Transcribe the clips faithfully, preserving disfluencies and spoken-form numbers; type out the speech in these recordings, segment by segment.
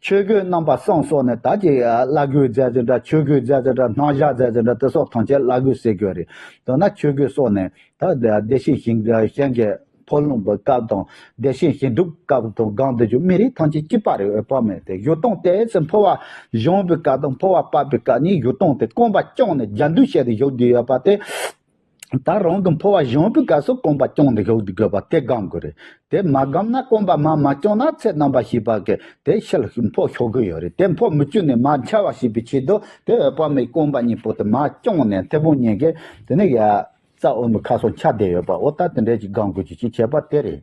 ཆོས་གོས་རྣམ་པ་གསུམ་སོགས་ནས་ད་ཅིག་བླ་གོས་མཛད་ཟེར་འདྲ། ཆོས་གོས་མཛད་ཟེར་འདྲ། སྣང་ཞགས་མཛད་ཟེར་འདྲ། དེ་སོགས་ཐམས་ཅད་བླ་གོས་ཟེར་གྱི་ཡོད་རེད། མདོར་ན་ཆོས་གོས་སོགས་ནས་ད་བདེ་གཤེགས་ཞིང་གཞན་གྱི་འཕོ་ལུང་གི་སྐབས་དང་། བདེ་གཤེགས་ཞིང་སྒྲུབ་སྐབས་དང་སྒང་དུ་བཞུགས་མི་རིགས་ཐམས་ཅད་གཅིག་པ་རེད། འོད་དཔག་མེད་དེ་བཞུགས་སྟངས་དེ་ཚེ་འཕོ་བ་བཞེངས་པའི་སྐབས་དང་འཕོ་བ་སྤར་བའི་སྐབས་གཉིས། བཞུགས་སྟངས་དེ་རྐང་པ་བརྐྱངས་ནས་རྒྱ་མདུད་བྱས་ཏེ་བཞུགས་བསྡད་ཡོད་པ་དེ། ད་རང་གི་འཕོ་བ་བཞེངས་པའི་སྐབས་སུ་རྐང་པ་བརྐྱངས་ནས་བཞུགས་དགོས་པ་དེ་སྒོམ་དགོས་རེད། དེ་མ་བསྒོམས་ན། རྐང་པ་མར་མ་བརྐྱངས་ན་ཚེ་རྣམ་པར་ཤེས་པ་གིས་དེ་ཕྱི་ལ་འཕོ་ཤོར་གི་ཡོད་རེད། དེ་འཕོ་མི་བཅུག་ནས་མར་འཕྱར་བ་ཞིག་པའི་ཆེད་དུ་དེ་འོད་དཔག་མེད་རྐང་པ་གཉིས་པོ་དེ་མར་བརྐྱངས་ནས་མཐེ་བོང་གཉིས་ཀྱིས་དེ་ནས་ཡ་རྩ་དབུ་མའི་ཁ་སོ་འཕྱར་བསྡད་ཡོད་པ། འོ་ད་དེ་འདྲའི་ཅིག་སྒོམ་དགོས་ཀྱི་ཅིག་བྱས་པ་དེ་རེད།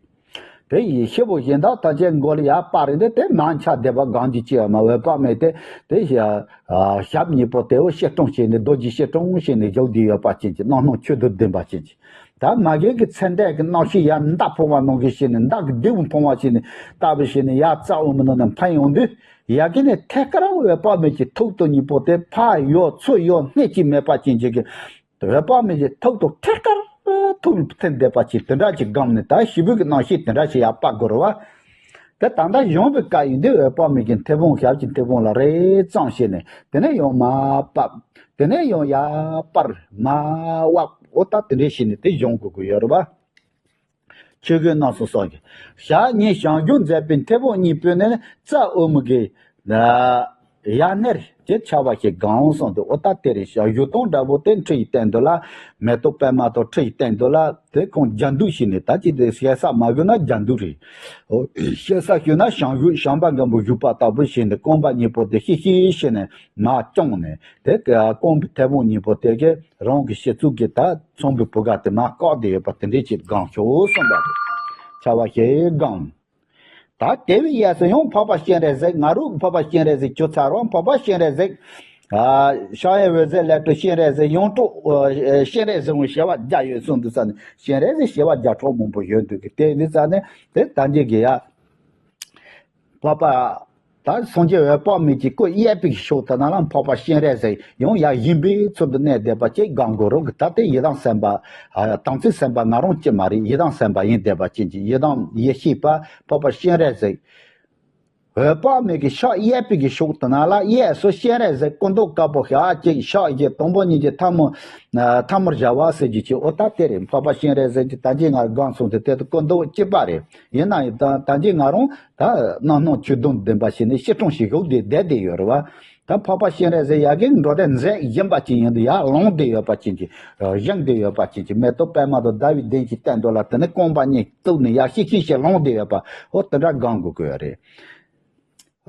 དེ་ཡི་ཤེས་པོ་གཞན་དག་ཐམས་ཅད་མགོ་ལ་ཡར་སྤར་རེད། དེ་དེ་མར་འཕྱར་བསྡད་པ་སྒོམ་གྱི་ཅི་ཡང་མ། འོད་དཔག་མེད་དེ་དེ་ཞབས་གཉིས་པོ་དེ་བོ་བཤེད་སྲུང་བྱས་ནས། རྡོ་རྗེ་བཤེད་སྲུང་བྱས་ནས་བཞུགས་བསྡད་ཡོད་པ་ཅན་གྱི་རྣམ་སྣང་ཆོས་དང་ལྡན་པ་ཅན་གྱི། ད་མ་གི་གི་ཚེ་འདས་ཀྱི་རྣམ་ཤེས་ཡར་མདའ་འཕུར་བ་ནང་བཞིན་བྱས་ནས། མདའ་གི་མདུད་པོ་འཕུར་བ་བྱས་ནས་ལྟ་བུ་བྱས་ནས་ཡར་རྩ་དབུ་མའི་ནང་ནས་འཕེན་ཡོང་དུས། ཡ་གི་ནས་ཐད་ཀར་འོད་དཔག་མེད་ཀྱི་ཐུགས་དང་གཉིས་པོ་དེ་ཕར་གཡོ་ཚུར་གཡོ་སྣེ་གཅིག་མེད་པ་ཅན་གྱི་གི། འོད་དཔག་མེད་ཀྱི་ཐུགས་དང་ཐད་ཀར་ཐུགས་ལ་ཐིམ་བསྡད་པ་ཅིག། དེ་འདྲ་ཅིག་སྒོམ་ནས་ད་ཞི་བའི་གི་རྣམ་ཤེས་དེ་འདྲ་ཞིག་ཡར་སྤར་དགོས་རེད་བ། དེ་ད་ལྟ་བཞེངས་པའི་སྐབས་ཡིན་དུས་འོད་དཔག་མེད་ཀྱི་མཐེ་བོང་། ཞབས་ཀྱི་མཐེ་བོང་ལ་རེ་བརྐྱངས་བྱས་ནས། དེ་ནས་ཡང་མར་བབས། དེ་ནས་ཡང་ཡར་སྤར། མར་བབས། འོ་ད་དེ་འདྲ་བྱས་ནས་དེ་བཞེངས་དགོས་ཀྱི་ཡོད་རེད་བ། ཆོས་གོས་རྣམ་གསུམ་སོགས་ཀྱི་ཞབས་གཉིས་བྱང་རྒྱུ་མཛད་པའི་མཐེ་བོང་གཉིས་པོས་ནི་རྩ་དབུ་མའི་གི་ཡ་སྣེར་ཅེས་འཕྱར་བ་ཞིག་སྒོམ་གསུངས་འདུག། འོ་ད་དེ་རེད། བཞུགས་སྟངས་འདྲ་པོ་དེ་འཁྲིད་ཡིག་བསྟན་འདུག་ལ། མེ་ཏོག་པད་མ་དང་འཁྲིད་ཡིག་བསྟན་འདུག་ལ། དེ་ཁོང་རྒྱ་མདུད་བྱས་ནས། ད་ཅི་དེ་ཞེ་ས་མ་གོ་ན་རྒྱ་མདུད་རེད། འོ་ཞེ་ས་གོ་ན་བྱང་བཞུགས་བྱམས་པ་མགོན་པོ་བཞུགས་པ་ལྟ་བུ་བྱས་ནས། རྐང་པ་གཉིས་པོ་དེ་ཤིག་ཤིག་བྱས་ནས་མར་བརྐྱངས་ནས། དེ་རྐང་པའི་མཐེ་བོང་གཉིས་པོ་དེ་གིས་རང་གི་སྤྱི་གཙུག་གི་ད་ཚངས་པའི་བུ་ག་དེ་མར་བཀག་བསྡད་ཡོད་པ་དེ་འདྲའི་ཅིག་སྒོམ་ཤོག་གསུངས་པ་རེད། འཕྱར་བ་ཞིག་སྒོམ། ད་དེ་བས་གཡས་སུ་ཡང་འཕགས་པ་སྤྱན་རས་གཟིགས། ང་རང་འཕགས་པ་སྤྱན་རས་གཟིགས་བྱོན་ཚར་བ། འཕགས་པ་སྤྱན་རས་གཟིགས། ཨ། ཤཱཀྱ་འོད་ཟེར་ལས་སྤྲུལ་སྤྱན་རས་གཟིགས། ཡང་སྤྲུལ་ཨ་སྤྱན་རས་གཟིགས་དབང་བྱེ་བ་བརྒྱ་ཡོད་གསུངས་འདུག་ས་ནས། སྤྱན་རས་གཟིགས་བྱེ་བ་བརྒྱ་ཕྲག་མང་པོ་ཡོད་འདུག་གི། དེ་འདི་ས་ནས་དེ་ད་འདི་གི་ཡ། འཕགས་པ། ད་སངས་རྒྱས་འོད་དཔག་མེད་ཀྱི་སྐུ་གཡས་པའི་ཕྱོགས་དེ་ན་ལ་འཕགས་པ་སྤྱན་རས་གཟིགས་ཡང་ཡར་བཞེངས་པའི་ཚུལ་དུ་གནས་བསྡད་པ་ཅིག་སྒོམ་དགོས་རེད་གི། ད་དེ་ཡི་དམ་སེམས་དཔའ། ཨ། དམ་ཚིག་སེམས་དཔའ་ང་རང་གཅིག་མ་རེད། ཡི་དམ་སེམས་དཔའ་ཡིན་བསྡད་པ་ཅན་གྱི། ཡི་དམ་ཡེ་ཤེས་པ་འཕགས་པ་སྤྱན་རས་གཟིགས། འོད་དཔག་མེད་ཀྱི་ཕྱག་གཡས་པའི་གི་ཕྱོགས་དེ་ན་ལ། གཡས་སུ་སྤྱན་རས་གཟིགས་སྐུ་མདོག་དཀར་པོ་ཞལ་གཅིག་ཕྱག་བཞི། དང་པོ་གཉིས་ཀྱི་ཐལ་མོ། ཨ། ཐལ་མོ་སྦྱར་བ་ཟེར་རྒྱུ་ཅིག། འོ་ད་དེ་རེད། འཕགས་པ་སྤྱན་རས་གཟིགས་ཀྱི་ད་གིན་ང་སྒོམ་གསུངས་ཏེ་དེ་དང་སྐུ་མདོག་གཅིག་པ་རེད། ཡིན་ན་ཡང་ད་ད་གིན་ང་རང་ད་རྣམ་སྣང་ཆོས་དང་ལྡན་པ་བྱས་ནས་བཤེད་སྲུང་ཞིག་བཞུགས་ཏེ་བསྡད་བསྡད་ཡོད་རེད་བ། ད་འཕགས་པ་སྤྱན་རས་གཟིགས་ཡ་གི་འགྲོ་དོན་མཛད་བཞིན་པ་ཅིག་ཡིན་དུས། ཡར་ལངས་བསྡད་ཡོད་པ་ཅན་གྱི། བཞེངས་བསྡད་ཡོད་པ་ཅན་གྱི། མེ་ཏོག་པད་མ་དང་ཟླ་བའི་གདན་གྱི་སྟེང་དུ་ལ། དེ་ནས་རྐང་པ་གཉིས་བཙུགས་ནས་ཡར་ཤིག་ཤིག་ཤིག་ལངས་བསྡད་ཡོད་པ། འོ་དེ་འདྲ་སྒོམ་དགོས་ཀྱི་ཡོད་རེད།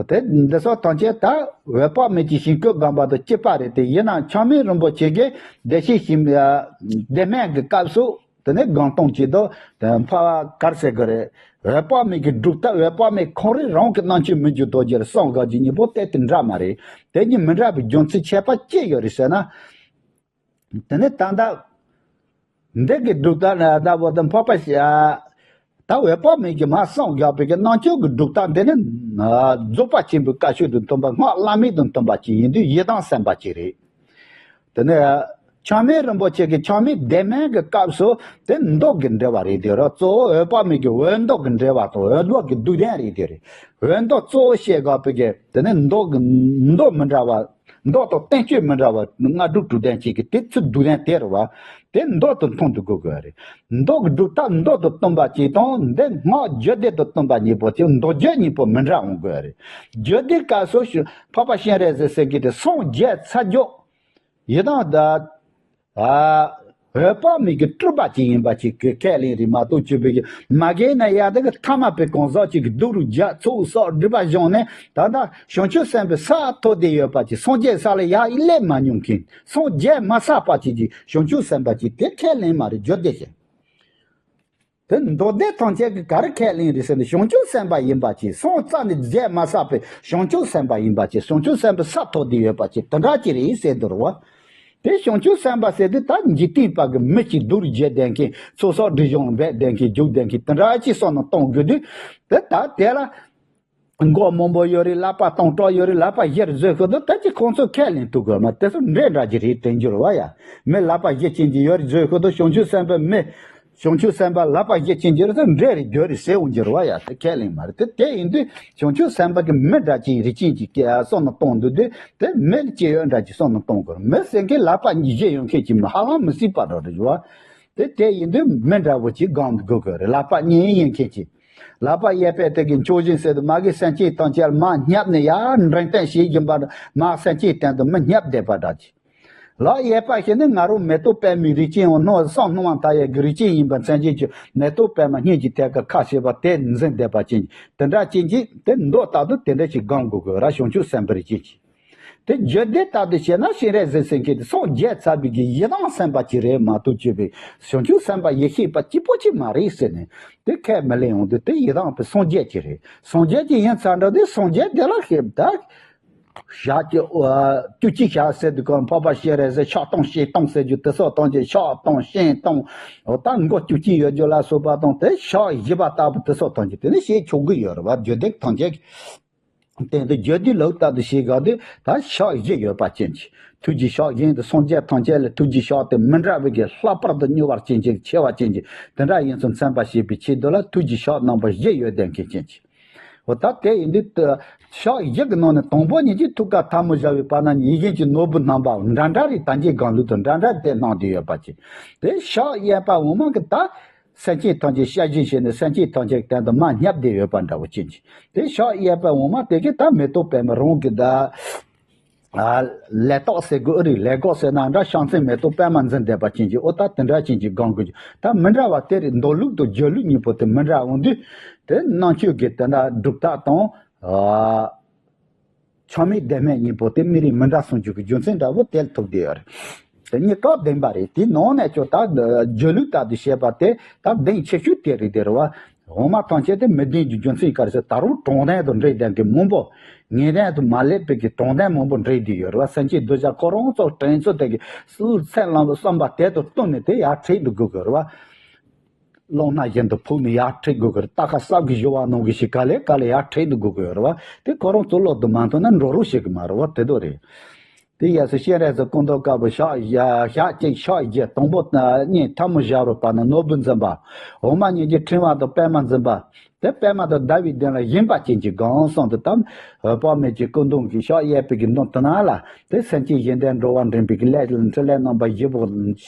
དེ་འདི་སོགས་ཐམས་ཅད་ད་འོད་དཔག་མེད་ཀྱི་ཞིང་བཀོད་སྒོམ་པ་དང་གཅིག་པ་རེད་དེ། ཡིན་ནའང་ཆགས་མེད་རིན་པོ་ཆེ་གིས་བདེ་གཤེགས་ཞིང་། ཨ། བདེ་སྨོན་གྱི་སྐབས་སུ་དེ་ནས་སྒོམ་སྟངས་ཅིག་ཏུ་འཕགས་པ་ག་རེ་ཟེར་དགོས་རེད། འོད་དཔག་མེད་ཀྱི་སྒྲུབ་ཐབས། འོད་དཔག་མེད་ཁོང་རང་རང་གི་རྣམ་དཔྱོད་མི་འགྱུར་རྡོ་རྗེར་གསུངས་དགོས་ཀྱི་གཉིས་པོ་དེ་དེ་འདྲ་མ་རེད། དེ་གཉིས་མི་འདྲ་བའི་རྒྱུ་མཚན་ཁྱད་པར་ཅི་ཡོད་རེད་ཟེར་ན། དེ་ནས་ད་ལྟ་འདི་གི་སྒྲུབ་ཐབས་ལ་ལྟ་བུ་དང་འཕགས་པ་ཞེས། ད་འོད་དཔག་མེད་ཀྱི་མ་གསུངས་དགོས་པའི་གི་རྣམ་དཔྱོད་ཀྱི་སྒྲུབ་ཐབས་འདི་ནི་རྫོགས་པ་ཆེན་པོའི་བཀའ་ཆོས་དང་མཐུན་པ། སྔགས་བླ་མེད་དང་མཐུན་པ་ཅིག་ཡིན་དུས་ཡི་དམ་སེམས་དཔའ་ཅིག་རེད། དེ་ནས་ཆགས་མེད་རིན་པོ་ཆེ་གི་ཆགས་མེད་བདེ་སྨོན་གྱི་སྐབས་སུ་དེ་མདོ་གི་འགྲེལ་བ་རེད་དེ་ར། གཙོ་བོ་འོད་དཔག་མེད་ཀྱི་འོད་མདོ་གི་འགྲེལ་བ་དང་འོད་མདོ་གི་སྡུད་དོན་རེད་དེ་རེད། འོད་མདོ་གཙོ་བོ་བཤད་དགོས་པའི་གི་དེ་ནས་མདོ་གི་མདོ་མི་འདྲ་བ། མདོ་དང་བསྟན་བཅོས་མི་འདྲ་བ་ལྔ་དྲུག་དྲུག་ལྡན་གཅིག་གི་དེ་ཚུར་བསྡུ་ལྡན་དེ་རེད་བ། དེ་མདོ་དང་མཐུན་དུ་དགོས་དགོས་རེད། མདོ་གི་སྒྲུབ་ཐབས་མདོ་དང་བསྟུན་པ་གཅིག་དང་། འདི་སྔགས་རྒྱུད་སྡེ་དང་བསྟུན་པ་གཉིས་པོ་དེ་མདོ་རྒྱུད་གཉིས་པོ་མི་འདྲ་འོང་དགོས་རེད། རྒྱུད་སྡེའི་སྐབས་སུ་ཞུ་འཕགས་པ་སྤྱན་རས་གཟིགས་ཟེར་གི་དེ་སངས་རྒྱས་ཚར་རྒྱུ། ཡི་དམ་ད། ཨ། འོད་དཔག་མེད་ཀྱི་སྤྲུལ་པ་ཅིག་ཡིན་པ་ཅིག་གི་ཁས་ལེན་རེད་མ་གཏོགས། བཅོས་པའི་གི་མ་གི་ན་ཡ་དེ་གི་ཐ་མལ་པའི་གང་ཟག་ཅིག་གི་སྡུག་རུས་རྒྱག་ཚོགས་བསགས་སྒྲིབ་པ་སྦྱངས་ནས། ད་ལྟ་བྱང་ཆུབ་སེམས་དཔའི་ས་ཐོབ་བསྡད་ཡོད་པ་ཅིག། སངས་རྒྱས་ས་ལ་ཡར་སླེབས་མ་མྱོང་མཁན། སངས་རྒྱས་མ་བསགས་པ་ཅིག་གི་བྱང་ཆུབ་སེམས་དཔའ་ཅིག་དེ་ཁས་ལེན་མ་རེད། རྒྱུད་སྡེ་བཞིན། དེ་མདོ་སྡེ་ཐམས་ཅད་ཀྱིས་ག་རེ་ཁས་ལེན་རེད་ཟེར་ན། བྱང་ཆུབ་སེམས་དཔའ་ཡིན་པ་ཅིག། སངས་རྩ་ནས་རྒྱས་མ་བསགས་པའི་བྱང་ཆུབ་སེམས་དཔའ་ཡིན་པ་ཅིག། བྱང་ཆུབ་སེམས་དཔའི་ས་ཐོབ་བསྡད་ཡོད་པ་ཅིག། དེ་འདྲ་ཅིག་རེད་ཟེར་འདུག་རེད་བ། དེ་བྱང་ཆུབ་སེམས་དཔའ་ཟེར་དུས་ད་འཇིག་རྟེན་པ་གི་མི་ཅིག་སྡུག་རུས་བྱས་བསྡད་མཁན། ཚོགས་བསགས་སྒྲིབ་སྦྱོང་འབད་བསྡད་མཁན། རྒྱུག་བསྡད་མཁན། དེ་འདྲ་ཅིག་བསམ་བློ་གཏོང་དགོས་དུས། དེ་ད་དེ་ལ་མགོ་མང་པོ་ཡོད་རེད། ལག་པ་སྟོང་ཕྲག་ཡོད་རེད། ལག་པ་བཞིར་བཟོས་ཤོག་དུས་ད་ཅི་ཁོང་ཚོས་ཁས་ལེན་ཐུབ་དགོས་མ། དེ་ཚོ་འདྲེ་འདྲ་ཅིག་རེད་དྲན་རྒྱུ་རེད་བ་ཡ། མི་ལག་པ་བཞི་ཅན་གྱི་ཡོད་རེད་བཟོས་ཤོག་དུས་བྱང་ཆུབ་སེམས་དཔའ་མི། བྱང་ཆུབ་སེམས་དཔའ་ལག་པ་བཞི་ཅན་གྱི་རེད་ཟེར། འདྲེ་རེད་རྒྱུ་རེད་ཟེར་འོང་རྒྱུ་རེད་བ། ཡ་དེ་ཁས་ལེན་མ་རེད། དེ་དེ་ཡིན་དུས་བྱང་ཆུབ་སེམས་དཔའ་གི་མི་འདྲ་ཅིག་རིགས་ཅན་གྱི་སྐད་བསམ་བློ་གཏོང་འདུག་དུས་དེ་མི་ལ་སྐྱེ་ཡོད་འདྲ་ཅིག་བསམ་བློ་གཏོང་དགོས་རེད། མི་ཟེར་མཁན་ལག་པ་གཉིས་བཞི་ཡོད་མཁན་ཅིག་མི་ཧ་ལམ་མི་སྲིད་པ་འདྲ་རེད་བ། དེ་དེ་ཡིན་དུས་མི་འདྲ་བོ་ཅིག་སྒང་དུ་དགོས་དགོས་རེད། ལག་པ་གཉིས་ཡིན་མཁན་ཅིག་ལག་པ་གཡས་པས་དེ་གི་མཆོག་སྦྱིན་ཟེར་དུས་མ་གི་སེམས་ཅན་ཐམས་ཅད་མ་བསྙབས་ནས་ཡར་འགྲེང་སྟོན་བྱེད་བཞིན་པ་མ་སེམས་ཅན་སྟེང་དུ་མི་བསྙབས་བསྡད་པ་འདྲ་ཅིག་ལག་གཡས་པ་ཞིག་ནི་ང་རང་མེ་ཏོག་པད་མའི་རིགས་ཅན་འོ་སྣང་བསམ་སྣང་བ་མཐའ་ཡས་ཀྱི་རིགས་ཅན་ཡིན་པ་མཚན་ཅན་གྱི་མེ་ཏོག་པད་མ་སྙིང་གི་ཐད་ཀར་ཁ་ཕྱེ་བ་དེ་འཛིན་བསྡད་པ་ཅན་གྱི་དེ་འདྲ་ཅན་གྱི་དེ་མདོ་ལྟར་དུ་དེ་འདྲ་ཞིག་སྒང་དགོས་དགོས་ར། བྱང་ཆུབ་སེམས་དཔའི་རིགས་ཅན་གྱི་དེ་རྒྱུད་སྡེ་ལྟར་དུ་བྱས་ན་སྤྱན་རས་གཟིགས་ཟེར་མཁན་དེ་སངས་རྒྱས་ཚར་བའི་གི་ཡི་དམ་སེམས་དཔའ་ཅིག་རེད་མ་གཏོགས་བཅོས་པའི་བྱང་ཆུབ་སེམས་དཔའ་ཡེ་ཤེས་པ་གཅིག་པོ་ཅིག་མ་རེད་ཟེར་ནས་དེ་ཁས་མི་ལེན་ཡོང་དུས་དེ་ཡི་དམ་དེ་སངས་རྒྱས་ཅིག་རེད། སངས་རྒྱས་ཅིག་ཡིན་ཚར་འདྲ་དུས་སངས་རྒྱས་དེ་ལ་ཤེས་ད། ཞག་གཅིག་ཨ་བཅུ་གཅིག་ཞག་ཟེར་དུས་གང་འཕགས་པ་སྤྱན་རས་གཟིགས་ཕྱག་སྟོང་ཤིང་སྟོང་ཟེར་རྒྱུ་དེ་སོགས་སྟོང་གཅིག་ཕྱག་སྟོང་ཤིང་སྟོང་། འོ་ད་མགོ་བཅུ་གཅིག་ཡོད་རྒྱུ་ལ་སོགས་པ་དང་དེ་ཞག་བཞི་པ་ལྟ་བུ་དེ་སོགས་སྟོང་གཅིག་དེ་ནི་བྱེད་ཆོག་གི་ཡོད་རེད་བ། རྒྱུད་སྡེ་ཐམས་ཅད་ཀྱི་སྟེང་དུ་རྒྱུད་སྡེ་ལུགས་ལྟར་དུ་བྱེད་དགོས་དུས་ད་ཞག་བཞི་ཡོད་པ་ཅན་གྱི་ཐུགས་ཀྱི་ཞག་བཞིན་དུ་སངས་རྒྱས་ཐམས་ཅད་ལ་ཐུགས་ཀྱི་ཞག་དེ་མི་འདྲ་བའི་གི་ལྷག་པར་དུ་མྱུར་བ་ཅན་གྱི་ཆེ་བ་ཅན་གྱི་དེ་འདྲ་ཡིན་ཚུལ་མཚོན་པ་བྱེད་པའི་ཆེད་དུ་ལ་ཐུགས་ཀྱི་ཞག་རྣམ་པ་བཞི་ཡོད་ལྡན་མཁན་ཅན་གྱི། འོ་ད་དེ་ཡིན་དུས་ད་ཞག་བཞི་གི་ནང་ནས་དང་པོ་ཉིད་ཀྱི་ཐུགས་ཀར་ཐལ་མོ་སྦྱར་བའི་བར་ན་ཡིད་བཞིན་གྱི་ནོར་བུ་བསྣམས་པ་འདྲ་འདྲ་རེད། ད་གིན་སྒང་ལུགས་དང་འདྲ་འདྲ་དེ་སྣང་དུ་ཡོད་པ་ཅིག་དེ་ཞག་གཡས་པ་འོ་མ་གི་ད་སེམས་ཅན་ཐམས་ཅད་ཤ་ཞེན་བྱས་ནས་སེམས་ཅན་ཐམས་ཅད་ཀྱི་སྟེང་དུ་མ་བསྙབས་བསྡད་ཡོད་པ་འདྲ་བོ་ཅན་གྱི་དེ་ཞག་གཡས་པ་འོ་མ་དེ་གི་ད་མེ་ཏོག་པད་མ་རང་གི་ད། ལས་རྟགས་ཟེར་དགོས་རེད། ལས་འགོག་ཟེར་ན་འདྲ་ཤིང་ཚིག་མེ་ཏོག་པད་མ་འཛིན་བསྡད་པ་ཅན་གྱི་འོ་ད་དེ་འདྲ་ཅན་གྱི་སྒང་གི་ད་མི་འདྲ་བ་དེ་རེད། མདོ་ལུགས་དང་སྒྱུ་ལུགས་གཉིས་པོ་དེ་མི་འདྲ་འོང་དུས་དེ་རྣམ་དཔྱོད་ཀྱི་དེ་འདྲ་སྒྲུབ་ཐབས་དང་ཆགས་མེད་བདེན་མེད་གཉིས་པོ་དེ་མི་རིགས་མི་འདྲ་སོང་རྒྱུ་གི་རྒྱུ་མཚན་འདྲ་བོ་དེ་ལ་ཐུག་བསྡད་ཡོད་རེད། དེ་གཉིས་ཀ་བདེན་པ་རེད། དེའི་ནང་ནས་ཀྱང་ད་སྒྱུ་ལུགས་ལྟར་དུ་བཤད་པ་དེ་ད་བདེན་ཆེ་ཤོས་དེ་རེད། དེ་རེད་བ། འོ་མ་ཐམས་ཅད་དེ་མི་བདེན་གྱི་རྒྱུ་མཚན་ག་རེ་ཟེར། ད་རུང་དྲང་བདེན་དང་འབྲེལ་ལྡན་གྱི་མང་པོ། ངེས་གཏན་དུ་མ་སླེབས་པའི་གི་དྲང་བདེན་མང་པོ་འབྲེལ་བསྡད་ཡོད་རེད་བ། སེམས་ཅན་གདུལ་བྱ་ཁོ་རང་ཚོ་དྲན་ཚུལ་དེ་གི་སེམས་ལམ་བསམ་པ་དེ་དང་བསྟུན་ནས་དེ་ཡར་ཁྲིད་དུ་དགོས་དགོས་རེད་བ། རླུང་ནག་བཞིན་དུ་ཕུག་ནས་ཡར་ཁྲིད་དགོས་དགོས་རེད། རྟ་ཁ་སྲབ་ཀྱི་གཞོ་བ་ནང་གི་ཞིག་ག་ལེ་ག་ལེ་ཡར་ཁྲིད་དུ་དགོས་དགོས་རེད་བ། དེ་ཁོ་རང་ཚོ་བློ་དུ་མ་འཐོན་ན་འགྲོ་རོགས་བྱེད་གི་མ་རེད་བ། དེ་དོ་རེད། དེ་ཡ་སི་སྤྱན་རས་གཟིགས་སྐུ་མདོག་དཀར་པོ་ཞག་ཞག་གཅིག་ཞག་བརྒྱད་དང་པོ་གཉིས་ཐལ་མོ་སྦྱར་བའི་བར་ན་ནོར་བུ་འཛིན་པ། འོ་མ་ཉིད་ཀྱི་ཕྲེང་བ་དང་པད་མ་འཛིན་པ། དེ་པད་མ་དང་ཟླ་བའི་གདན་ལ་བཞེངས་པ་ཅན་གྱི་སྒང་སོང་དུ་དམ་དཔག་མེད་ཀྱི་སྐུ་གདུང་གི་ཞག་གཡས་པའི་གི་མདུན་དུ་ན་ལ་དེ་སེམས་ཅན་གཞན་དོན་འགྲོ་བ་འདྲེན་པའི་གི་ལས་འཕྲིན་ལས་རྣམ་པ་བཞི་པོ།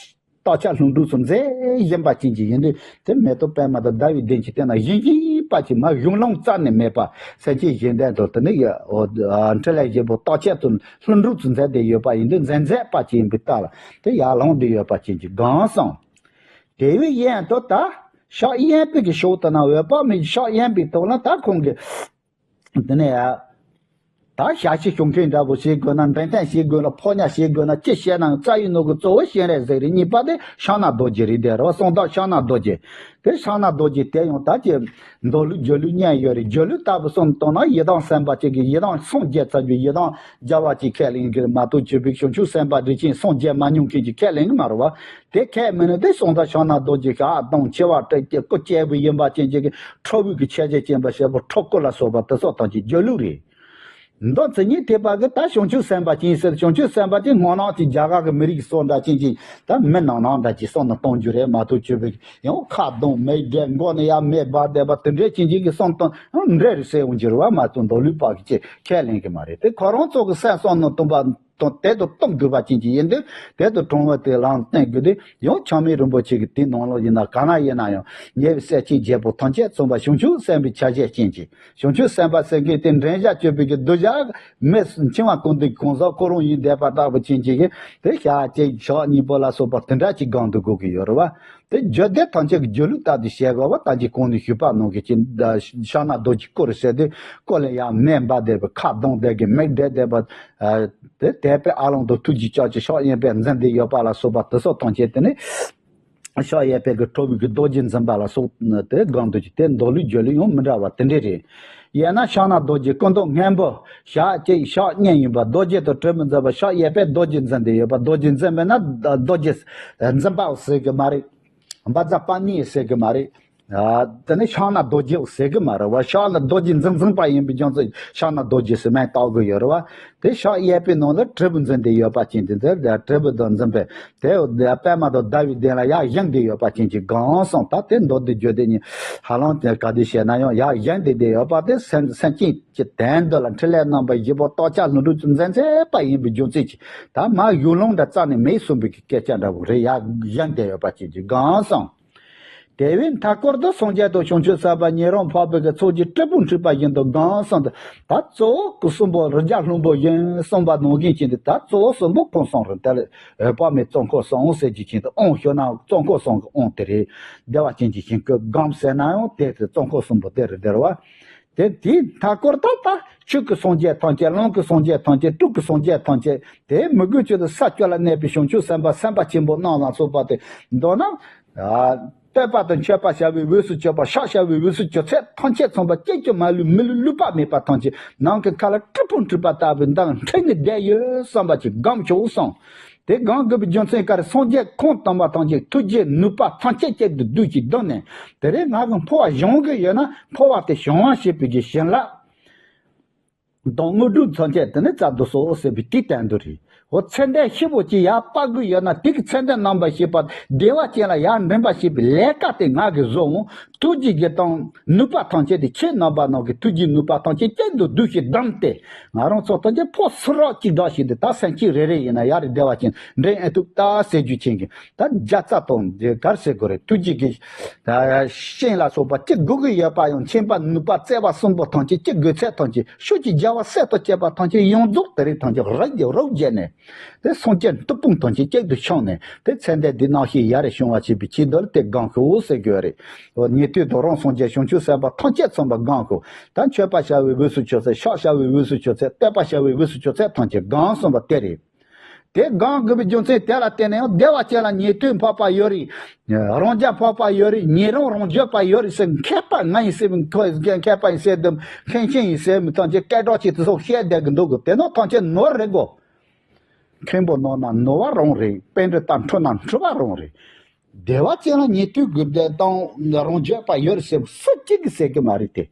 རྟགས་ཆ་ལྷུན་གྲུབ་སུ་མཛད་བཞིན་པ་ཅན་གྱི་ཡིན་དུས་དེ་མེ་ཏོག་པད་མ་དང་ཟླ་བའི་གདན་གྱི་སྟེང་ན་བཞེངས་བཞེངས་པ་ཅིག་མ་གཞུང་ལུགས་རྩ་ནས་མེད་པ། སེམས་ཅན་གཞན་དོན་དུ་དེ་ནི་འཕྲིན་ལས་བཞི་པོ་རྟགས་ཆ་དུ་ལྷུན་གྲུབ་སུ་མཛད་དེ་ཡོད་པ་ཡིན་དུས་མཛད་མཛད་པ་ཅིག་ཡིན་པའི་རྟགས་ལ་དེ་ཡར་ལངས་དེ་ཡོད་པ་ཅན་གྱི་སྒང་སོང་། དེ་བས་གཡོན་དུ་ད་ཕྱག་གཡས་པའི་གི་ཕྱོགས་དུ་ན་འོད་དཔག་མེད་ཀྱི་ཕྱག་གཡས་པའི་ཐོག་ལ་ད་ཁོང་གི་དེ་ནས་ཡ། ད་ཞག་ཤི་ཤོང་མཁན་འདྲ་པོ་བྱེད་དགོས་ན་འདྲེན་སྟངས་བྱེད་དགོས་ན་ཕོ་ཉ་བྱེད་དགོས་ན་ཅི་བྱས་ན་རྩ་བའི་ནོར་གི་གཙོ་བོ་སྤྱན་རས་གཟིགས་རེད། གཉིས་པ་དེ་ཕྱག་ན་རྡོ་རྗེ་རེད། དེ་རེད་བ། གསང་བདག་ཕྱག་ན་རྡོ་རྗེ། དེ་ཕྱག་ན་རྡོ་རྗེ་དེ་ཡང་ད་ཀྱི་མདོ་ལུགས་སྒྱུ་ལུགས་གཉིས་ཡོད་རེད། སྒྱུ་ལུགས་ལྟ་བུ་སོང་དོན་ན་ཡི་དམ་སེམས་དཔའ་གཅིག་གི་ཡི་དམ་སངས་རྒྱས་ཚར་རྒྱུ་ཡི་དམ་རྒྱལ་བ་གཅིག་ཁས་ལེན་གྱི་རེད་མ་གཏོགས་བཅོས་པའི་བྱང་ཆུབ་སེམས་དཔའ་རིགས་ཅན་སངས་རྒྱས་མ་མྱོང་མཁན་གྱི་ཁས་ལེན་གྱི་མ་རེད་བ། དེ་ཁས་མི་ནུས་ཏེ་གསང་བདག་ཕྱག་ན་རྡོ་རྗེ་ཞག་དང་འཆི་བ་སྐུ་སྐྱེ་བུ་ཡིན་པ་ཅན་གཅིག་གི་ཁྲོ་བོའི་གི་ཆས་ཅན་བཅས་པ་ཞེས་པ་ཁྲོ་སྐུ་ལ་སོགས་པ་དེ་སོགས་དང་གཅིག་སྒྱུ་ལུགས་རེད། མདོ་མཚན་ཉིད་ཐེག་པ་གི་ད་བྱང་ཆུབ་སེམས་དཔའ་ཅན་ཟེར། བྱང་ཆུབ་སེམས་དཔའ་ཅན་སྔོ་ནག་ཅིག་རྒྱ་གར་གི་མི་རིགས་སོགས་འདྲ་ཅན་གཅིག་ད་མི་ནག་ནག་འདྲ་ཅིག་བསམ་ན་གཏོང་རྒྱུ་རེད་མ་གཏོགས་བཅོས་པའི་ཡང་ཁ་གདོང་མིག་འབྲས་མགོ་ནས་ཡར་མེ་འབར་བསྡད་པ་དེ་འདྲའི་ཅན་གཅིག་གི་བསམ་གཏོང་འདྲ་རེད་ཟེར་འོང་རྒྱུ་རེད་བ་མ་གཏོགས་མདོ་ལུགས་པ་གི་ཅིག་ཁས་ལེན་གི་མ་རེད། དེ་ཁོ་རང་ཚོ་གི་སེམས་བསམ་ན་གཏོང་པ། དང་དེ་དང་གཏོང་དགོས་པ་ཅན་གྱི་ཡིན་དུས་དེ་དང་དྲང་བ་དེ་ལའང་བསྟན་དགོས་དུས་ཡང་ཆགས་མེད་རིན་པོ་ཆེ་གི་དེའི་ནང་ལོགས་ཡིན་ན་ག་ན་ཡིན་ན་ཡང་ཉེ་བའི་སྲས་ཆེན་བརྒྱད་པོ་ཐམས་ཅད་མཚོན་པ་བྱང་ཆུབ་སེམས་དཔའི་ཆ་བྱད་ཅན་གྱི་བྱང་ཆུབ་སེམས་དཔའ་ཟེར་མཁན་དེ་འདྲེན་བྱ་སྤྱོད་པའི་གི་གདུལ་བྱ་མི་འཆིང་བ་ཀུན་ལྡན་གང་ཟག་ཁོ་རང་ཡིན་བསྡད་པ་ལྟ་བུ་ཅན་གྱི་གི་དེ་ཞག་གཅིག་ཞག་གཉིས་པོ་ལ་སོགས་པ་དེ་འདྲ་ཅིག་སྒང་དུ་དགོས་ཀྱི་ཡོད་རེད་བ། དེ་རྒྱུད་སྡེ་ཐམས་ཅད་ཀྱི་སྒྱུ་ལུགས་ལྟར་དུ་བྱེད་དགོས་པ་ད་ཅི་གོང་ནས་ཞུས་པ་ནང་གི་ཅི་ཕྱག་ན་རྡོ་རྗེ་སྐུ་རེད་ཟེར་དུས་སྐུ་ལ་ཡང་མེ་འབར་བསྡད་པའི་ཁ་གདོང་བསྡད་ཀྱི་མིག་བགྲད་བསྡད་པ། དེ་དད་པའི་ཨ་ལོང་དུ་ཐུགས་རྗེ་ལྕགས་ཀྱི་ཕྱག་གཡས་པས་འཛིན་བསྡད་ཡོད་པ་ལ་སོགས་པ་དེ་སོགས་མཐོང་བྱས་དེ་ནི། ཕྱག་གཡས་པས་ཀྱི་ཁྲོ་བོའི་གི་རྡོ་རྗེ་འཛིན་པ་ལ་སོགས་དེ་སྒང་དུ་ཅི་དེ་མདོ་ལུགས་སྒྱུ་ལུགས་ཡང་མི་འདྲ་བ་དེ་འདྲས་རེད། ཡང་ན་ཕྱག་ན་རྡོ་རྗེ་སྐུ་མདོག་སྔོན་པོ་ཞག་གཅིག་ཞག་གཉིས་ཡིན་པ་རྡོ་རྗེ་དང་གྲོགས་པོ་འཛིན་པ་ཕྱག་གཡས་པས་རྡོ་རྗེ་འཛིན་བསྡད་ཡོད་པ་རྡོ་རྗེ་འཛིན་མེད་ན་རྡོ་རྗེ་འཛིན་པ་ཟེར་གི་མ་རེད། བཛྲ་པཱ་ཎི་ཟེར་གི་མ་རེད། ཨ། དེ་ནི་ཕྱག་ན་རྡོ་རྗེ་ཟེར་གི་མ་རེད་བ། ཕྱག་ན་རྡོ་རྗེ་འཛིན་འཛིན་པ་ཡིན་པའི་རྒྱུ་མཚན་ཕྱག་ན་རྡོ་རྗེ་ཟེར་མིང་བཏགས་གི་ཡོད་རེད་བ། དེ་ཕྱག་གཡས་པའི་ནང་ལ་དྲིལ་བུ་འཛིན་བསྡད་ཡོད་པ་ཅན་དེ་ཚོ་དྲིལ་བུ་དང་འཛིན་པའི་དེ་པདྨ་དང་ཟླ་བའི་གདན་ལ་ཡར་བཞེངས་བསྡད་ཡོད་པ་ཅན་གྱི་སྒང་སོང་། ད་དེ་མདོ་སྡེ་རྒྱུད་སྡེ་གཉིས་ཧ་ལམ་དེ་ག་དུས་བཤད་ན་ཡང་ཡར་བཞེངས་བསྡད་བསྡད་ཡོད་པ་དེ་སེམས་སེམས་ཅན་གྱི་དོན་འདི་ལ་འཕྲིན་ལས་རྣམ་པ་བཞི་པོ་རྟོགས་བྱ་ལྷུན་གྲུབ་ཀྱི་འཛིན་ཚད་པ་ཡིན་པའི་རྒྱུ་མཚན་གྱིས་ད་མར་གཞུང་ལུགས་འདྲ་རྩ་ནས་མེད་གསུངས་པའི་སྐད་ཆ་འདྲ་བོ་རེད། ཡར་བཞེངས་བསྡད་ཡོད་པ་ཅན་གྱི་སྒང་སོང་། དེ་བས་མཐའ་སྐོར་དུ་སངས་རྒྱས་དང་བྱང་ཆུབ་སེམས་དཔའ་ཉན་རང་འཕགས་པའི་གི་ཚོགས་ཀྱིས་དྲིལ་བུ་འཁྲིགས་པ་བཞིན་དུ་སྒང་གསུམ་དུ། ད་གཙོ་བོ་གི་གསུམ་པོ་རི་རྒྱལ་ལྷུན་པོ་བཞིན་གསུངས་པ་ནང་བཞིན་བྱས་ཏེ་ད་གཙོ་བོ་གསུམ་པོ་གང་སོང་རུང་དེ་ལ་འོད་དཔག་མེད་གཙོ་འཁོར་གསུམ་ཟེར་གྱི་ཆེད་དུ་དབང་ཞུ་ན་གཙོ་འཁོར་གསུམ་གྱི་དབང་དེ་རེད། བདེ་བ་ཅན་གྱི་ཞིང་ཁམས་སྒོམ་ཟེར་ན་ཡང་དེ་གཙོ་འཁོར་གསུམ་པོ་དེ་རེད་དེ་རེད་བ། དེ་དེའི་མཐའ་སྐོར་དུ་ད་ཆོས་ཀྱི་སངས་རྒྱས་ཐམས་ཅད། ལམ་གྱི་སངས་རྒྱས་ཐམས་ཅད། སྤྲུལ་སྐུའི་སངས་རྒྱས་ཐམས་ཅད། དེ་མི་དགོས་ཆེད་དུ་ས་བཅུ་ལ་གནས་པའི་བྱང་ཆུབ་སེམས་དཔའ་སེམས་དཔའ་ཆེན་པོ་རྣམས་ལ་སོགས་པ་དེ། མདོར་ན། ཨ། བསྟོད་པ་དང་མཆོད་པ་བྱ་བའི་དབུས་སུ་གྱུར་པ། ཕྱག་བྱ་བའི་དབུས་སུ་གྱུར་ཚད་ཐམས་ཅད་ཚང་པ་གཅིག་ཀྱང་མ་ལུས་མི་ལུས་ལུས་པ་མེད་པ་ཐམས་ཅད་ནམ་མཁའི་མཁའ་ལ་དྲིལ་བུ་འཁྲིགས་པ་ལྟ་བུའི་མདངས་འཕྲིགས་ནས་བསྡད་ཡོད་བསམ་པ་ཅིག་སྒོམ་ཤོག་གསུངས། དེ་སྒོམ་དགོས་པའི་རྒྱུ་མཚན་ག་རེ། སངས་རྒྱས་ཁོང་དམ་པ་ཐམས་ཅད་ཐུགས་རྗེའི་ནུས་པ་ཐམས་ཅད་གཅིག་ཏུ་བསྡུས་ཤིང་བསྡམས་ནས། དེ་རིང་ང་གི་འཕོ་བ་སྦྱོང་གི་ཡོད་ན་འཕོ་བ་དེ་སྦྱོང་བ་བྱེད་པའི་གི་བྱིན་རླབས་དང་དངོས་གྲུབ་ཐམས་ཅད་དེ་ནས་སྩལ་དུ་གསོལ་ཟེར་བའི་དེའི་དོན་དུ་རེད། འོ་ཚེ་འདས་ཤི་བོ་ཅིག་ཡར་སྤར་དགོས་ཡོད་ན་དེ་གི་ཚེ་འདས་རྣམ་པར་ཤེས་པ་བདེ་བ་ཅན་ལ་ཡར་འདྲེན་པར་བྱེད་པའི་ལས་ཀ་དེ་ང་གིས་བཟོ་འོང་། ཐུགས་རྗེ་གི་དང་ནུས་པ་ཐམས་ཅད་དེ་ཁྱེད་རྣམ་པ་རྣམས་ཀྱི་ཐུགས་རྗེའི་ནུས་པ་ཐམས་ཅད་གཅིག་ཏུ་བསྡུས་ཤིང་བསྡམས་ཏེ། ང་རང་ཚོ་ཐམས་ཅད་ཕོ་སུ་རག་གཅིག་སྒྲིལ་ཞིག་འདི་ད་སེམས་ཅན་རེ་རེ་ཡིན་ན་ཡར་རེ་བདེ་བ་ཅན་འདྲེན་ཨེ་ཐུབ་ད་ཟེར་རྒྱུ་ཅན་གྱི་ད་བརྒྱ་རྩ་དང་འདི་གར་ཟེར་དགོས་རེད། ཐུགས་རྗེ་གི་ད་ཤིང་ལ་སོགས་པ་ཅི་དགོས་ཀྱི་ཡོད་པ་ཡང་མཁྱེན་པ་ནུས་པ་བརྩེ་བ་གསུམ་པོ་ཐམས་ཅད་ཅི་དགོས་ཚད་ཐམས་ཅད་ཤུགས་ཀྱིས་རྒྱལ་བ་སྲས་དང་བཅས་པ་ཐམས་ཅད་ཡོངས་རྫོགས་དེ་རིང་ཐམས་ཅད་རབ་རྒྱས་རབ་རྒྱས་ནས། དེ་སངས་རྒྱས་སྟོབས་དཔུང་ཐམས་ཅད་གཅིག་ཏུ་ཕྱུང་ནས་དེ་ཚེ་འདས་འདི་རྣམ་ཤེས་ཡར་རེ་བྱུང་བ་བྱེད་པའི་ཆེད་དུ་ལ་དེ་སྒོམ་ཤོག་ཟེར་དགོས་རེད། འོ་ཉན་ཐོས་དང་རང་སངས་རྒྱས་བྱང་ཆུབ་སེམས་དཔའ་ཐམས་ཅད་ཚང་མ་སྒོམ་ཤོག་ད་མཆོད་པ་བྱ་བའི་དབུས་སུ་གྱུར་ཚད། ཕྱག་བྱ་བའི་དབུས་སུ་གྱུར་ཚད། བསྟོད་པ་བྱ་བའི་དབུས་སུ་གྱུར་ཚད་ཐམས་ཅད་སྒོམ་གསུངས་པ་དེ་རེད། དེ་སྒོམ་དགོས་པའི་རྒྱུ་མཚན་དེ་ལ་བརྟེན་ནས་ཡང་བདེ་བ་ཅན་ལ་ཉན་ཐོས་འཕགས་པ་ཡོད་རེད། རང་རྒྱལ་འཕགས་པ་ཡོད་རེད། ཉན་རང་རང་རྒྱལ་པ་ཡོད་རེད་ཟེར། མཁས་པ་ང་ཡིན་ཟེར་མི་མཁས་པ་ཡིན་ཟེར་དུས་མཁན་ཆེན་ཡིན་ཟེར་མི་ཐམས་ཅད་སྐད་གྲགས་ཆེ་དེ་ཚོ་བཤད་བསྡད་གི་འདུག་གི་དེ་ནོ་ཐམས་ཅད་ནོར་རེད་གོ། མཁན་པོ་ནོར་ན་ནོར་བ་རང་རེད། པཎྜི་ཏ་འཁྲུལ་ན་འཁྲུལ་བ་རང་རེད། བདེ་བ་ཅན་ལ་ཉན་ཐོས་དགོས་དེ་དང་རང་རྒྱལ་པ་ཡོད་ཟེར་སུ་གཅིག་གིས་ཟེར་གི་མ་རེད་དེ།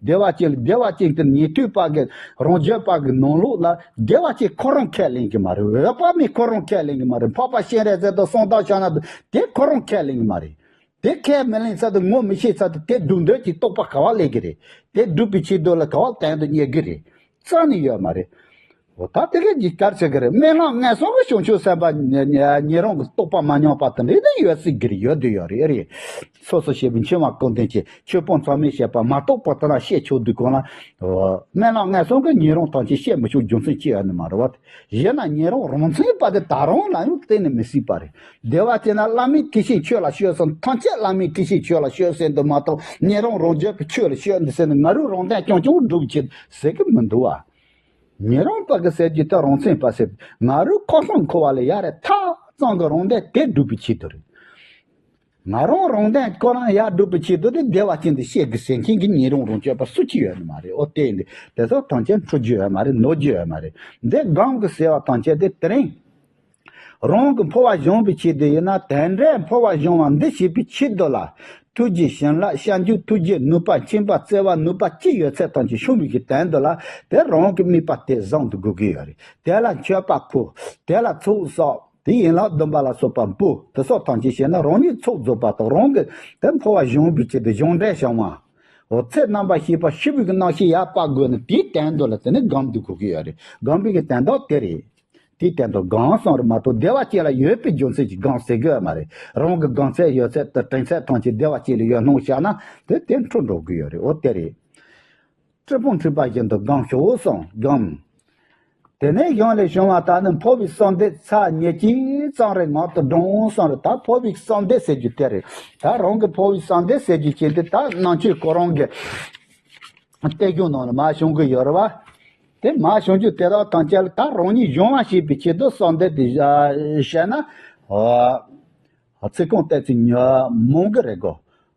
བདེ་བ་ཅན་ལ་བདེ་བ་ཅན་དེ་ཉན་ཐོས་པ་གི་རང་རྒྱལ་པ་གི་ནང་ལོགས་ལ་བདེ་བ་ཅན་ཁོ་རང་ཁས་ལེན་གི་མ་རེད། འོད་དཔག་མེད་ཁོ་རང་ཁས་ལེན་གི་མ་རེད། འཕགས་པ་སྤྱན་རས་གཟིགས་དང་གསང་བདག་ཕྱག་ན་རྡོ་དེ་ཁོ་རང་ཁས་ལེན་གི་མ་རེད། དེ་ཁས་མི་ལེན་ཚར་དུས་ངོ་མི་ཤེས་ཚར་དུས་དེ་སྒྲུབ་འདོད་ཀྱི་རྟོག་པ་ག་བ་སླེབས་གི་རེད། དེ་སྒྲུབ་པའི་ཆེད་དུ་ལ་ག་བ་དོན་དུ་གཉེར་གི་རེད། རྩ་ནས་ཡོད་མ་རེད། འོ་ད་དེ་གས་ཀྱི་གར་ཆེ་གི་རེད། སྨོན་ལམ་ངན་སོང་གི་བྱང་ཆུབ་སེམས་དཔའ་ཉེ་ཉེ་ཉེ་རང་གི་རྟོགས་པ་མ་ཉམས་པ་དེ་འདྲ་དེ་ཡོད་སྲིད་གི་རེད། ཡོད་དུ་ཡོད་རེད། ཨེ་རེད། སོ་སོ་ཞེས་པའི་འཆིང་བ་ཀུན་ལྡན་གྱི་ཆོས་སྤོང་ཚང་མས་བཤད་པ་མ་རྟོགས་པ་དེ་ལ་བཤད་ཆོག་དུས་གང་ལ། འོ་སྨོན་ལམ་ངན་སོང་གི་ཉེ་རང་ཐམས་ཅད་བཤད་མི་ཆོག་རྒྱུ་མཚན་ཅི་ཡོད་ནི་མ་རེད་བ། གཞན་ན་ཉེ་རང་རང་མཚན་པ་དེ་ད་རུང་ལ་ཡང་གཏན་ནས་མི་སྲིད་པ་རེད། བདེ་བ་ཅན་ན་བླ་མའི་དེ་བཞིན་ཆོས་ལ་སྤྱོད་ཟེར། ཐམས་ཅད་བླ་མའི་དེ་བཞིན་ཆོས་ལ་སྤྱོད་ཟེར་འདུག་མ་གཏོགས་ཉན་རང་རང་རྒྱལ་གྱི་ཆོས་ལ་སྤྱོད་འདི་ཟེར་ནས་ང་རང་རང་དོན་རྐྱང་རྐྱང་སྒྲུབ་ཀྱི་ཟེར་གི་མི་འདུག་བ། ཉན་རང་པ་གི་ཟེར་རྒྱུ་དེ་རང་མཚན་པ་ཟེར། ང་རང་ཁོ་སང་འཁོར་བ་ལས་ཡར་རེ་ཐག་གཙང་གི་རང་དོན་དེ་སྒྲུབ་པའི་ཆེད་དུ་རེད། ང་རང་རང་དོན་ཁོ་རང་ཡར་སྒྲུབ་པའི་ཆེད་དུ་དེ་བདེ་བ་ཅན་དུ་བཤད་གི་ཟེར་མཁན་གྱི་ཉན་རང་རང་རྒྱལ་པ་སུ་གཅིག་ཡོད་ནི་མ་རེད། ཨོ་དེ་ཡིན་དེ་དེ་ཚོ་ཐམས་ཅད་འཁྲུལ་རྒྱུ་ཡོད་མ་རེད། ནོར་རྒྱུ་ཡོད་མ་རེད། འདི་སྒོམ་གི་ཟེར་བ་ཐམས་ཅད་དེ་དེ་རིང་། རང་གི་འཕོ་བ་སྦྱོང་བའི་ཆེད་དུ་ཡིན་ན་དེ་འདྲའི་འཕོ་བ་སྦྱོང་བ་འདི་བྱེད་པའི་ཆེད་དུ་ལ། ཐུགས་རྗེ་བྱིན་རླབས་བྱང་ཆུབ་ཐུགས་རྗེ་ནུས་པ་མཁྱེན་པ་བརྩེ་བ་ནུས་པ་ཅི་ཡོད་ཚད་ཐམས་ཅད་ཤོང་བའི་གི་དོན་དུ་ལ་དེ་རང་གི་དམིགས་པ་དེ་བཟང་དུ་དགོས་ཀྱི་ཡོད་རེད། དེ་ལ་མཆོད་པ་ཕུལ། དེ་ལ་ཚོགས་བསགས། དེ་ཡན་ལག་བདུན་པ་ལ་སོགས་པ་འབུལ། དེ་སོགས་ཐམས་ཅད་བྱས་ན་རང་ཉིད་ཚོགས་རྫོགས་པ་དང་རང་གི་དེ་འཕོ་བ་སྦྱོང་བའི་ཆེད་དུ་སྦྱོང་འབྲས་བྱང་བ། འོ་ཚེ་རྣམ་པར་ཤེས་པ་ཤི་བའི་གི་རྣམ་ཤེས་ཡར་སྤར་དགོས་ན་དེའི་དོན་དུ་ལ་དེ་ནི་སྒོམ་དུ་དགོས་ཀྱི་ཡོད་རེད། སྒོམ་པའི་གི་དོན་དག་དེ་རེད། དེའི་སྟེང་དུ་སྒོམ་གསུམ་རེད་མ་གཏོགས་བདེ་བ་ཅན་ལ་ཡོད་པའི་རྒྱུ་མཚན་གྱིས་སྒོམ་ཟེར་གི་ཡོད་མ་རེད། རང་གི་སྒོམ་ཚད་ཡོད་ཚད་དང་དྲན་ཚད་ཐམས་ཅད་བདེ་བ་ཅན་ལ་ཡོད་སྣང་བཞག་ན་དེ་དེ་འཁྲུལ་འགྲོ་གི་ཡོད་རེད། འོ་དེ་རེད། དྲིལ་བུ་འཁྲིགས་པ་བཞིན་དུ་སྒོམ་ཤོག་གསུངས། སྒོམ། དེ་ནས་གཞུང་ལས་བྱུང་བ་ལྟར་ནི་འཕོ་བའི་གསོལ་འདེབས་ཚར་ཉེར་གཅིག་ཙམ་རེ་ངག་ཏུ་སྒྲུབ་གསུངས་རེད། ད་འཕོ་བའི་གསོལ་འདེབས་ཟེར་རྒྱུ་དེ་རེད། ད་རང་གི་འཕོ་བའི་གསོལ་འདེབས་ཟེར་རྒྱུ་ཅན་དེ་ད་ནང་ཆོས་ཁོ་རང་གི་གཏེར་གཞུང་ནང་ལ་མར་བྱུང་གི་ཡོད་རེད་བ། དེ་མར་བྱུང་རྒྱུ་དེ་དག་ཐམས་ཅད་ལ་ད་རང་ཉིད་སྦྱོང་བ་བྱེད་པའི་ཆེད་དུ་གསོལ་འདེབས་དེ་བཤད་ན། ཨ། ཚིག་རྐང་བལྟས་ཚེ་ཉོན་མོངས་ཀྱི་རེད་གོ།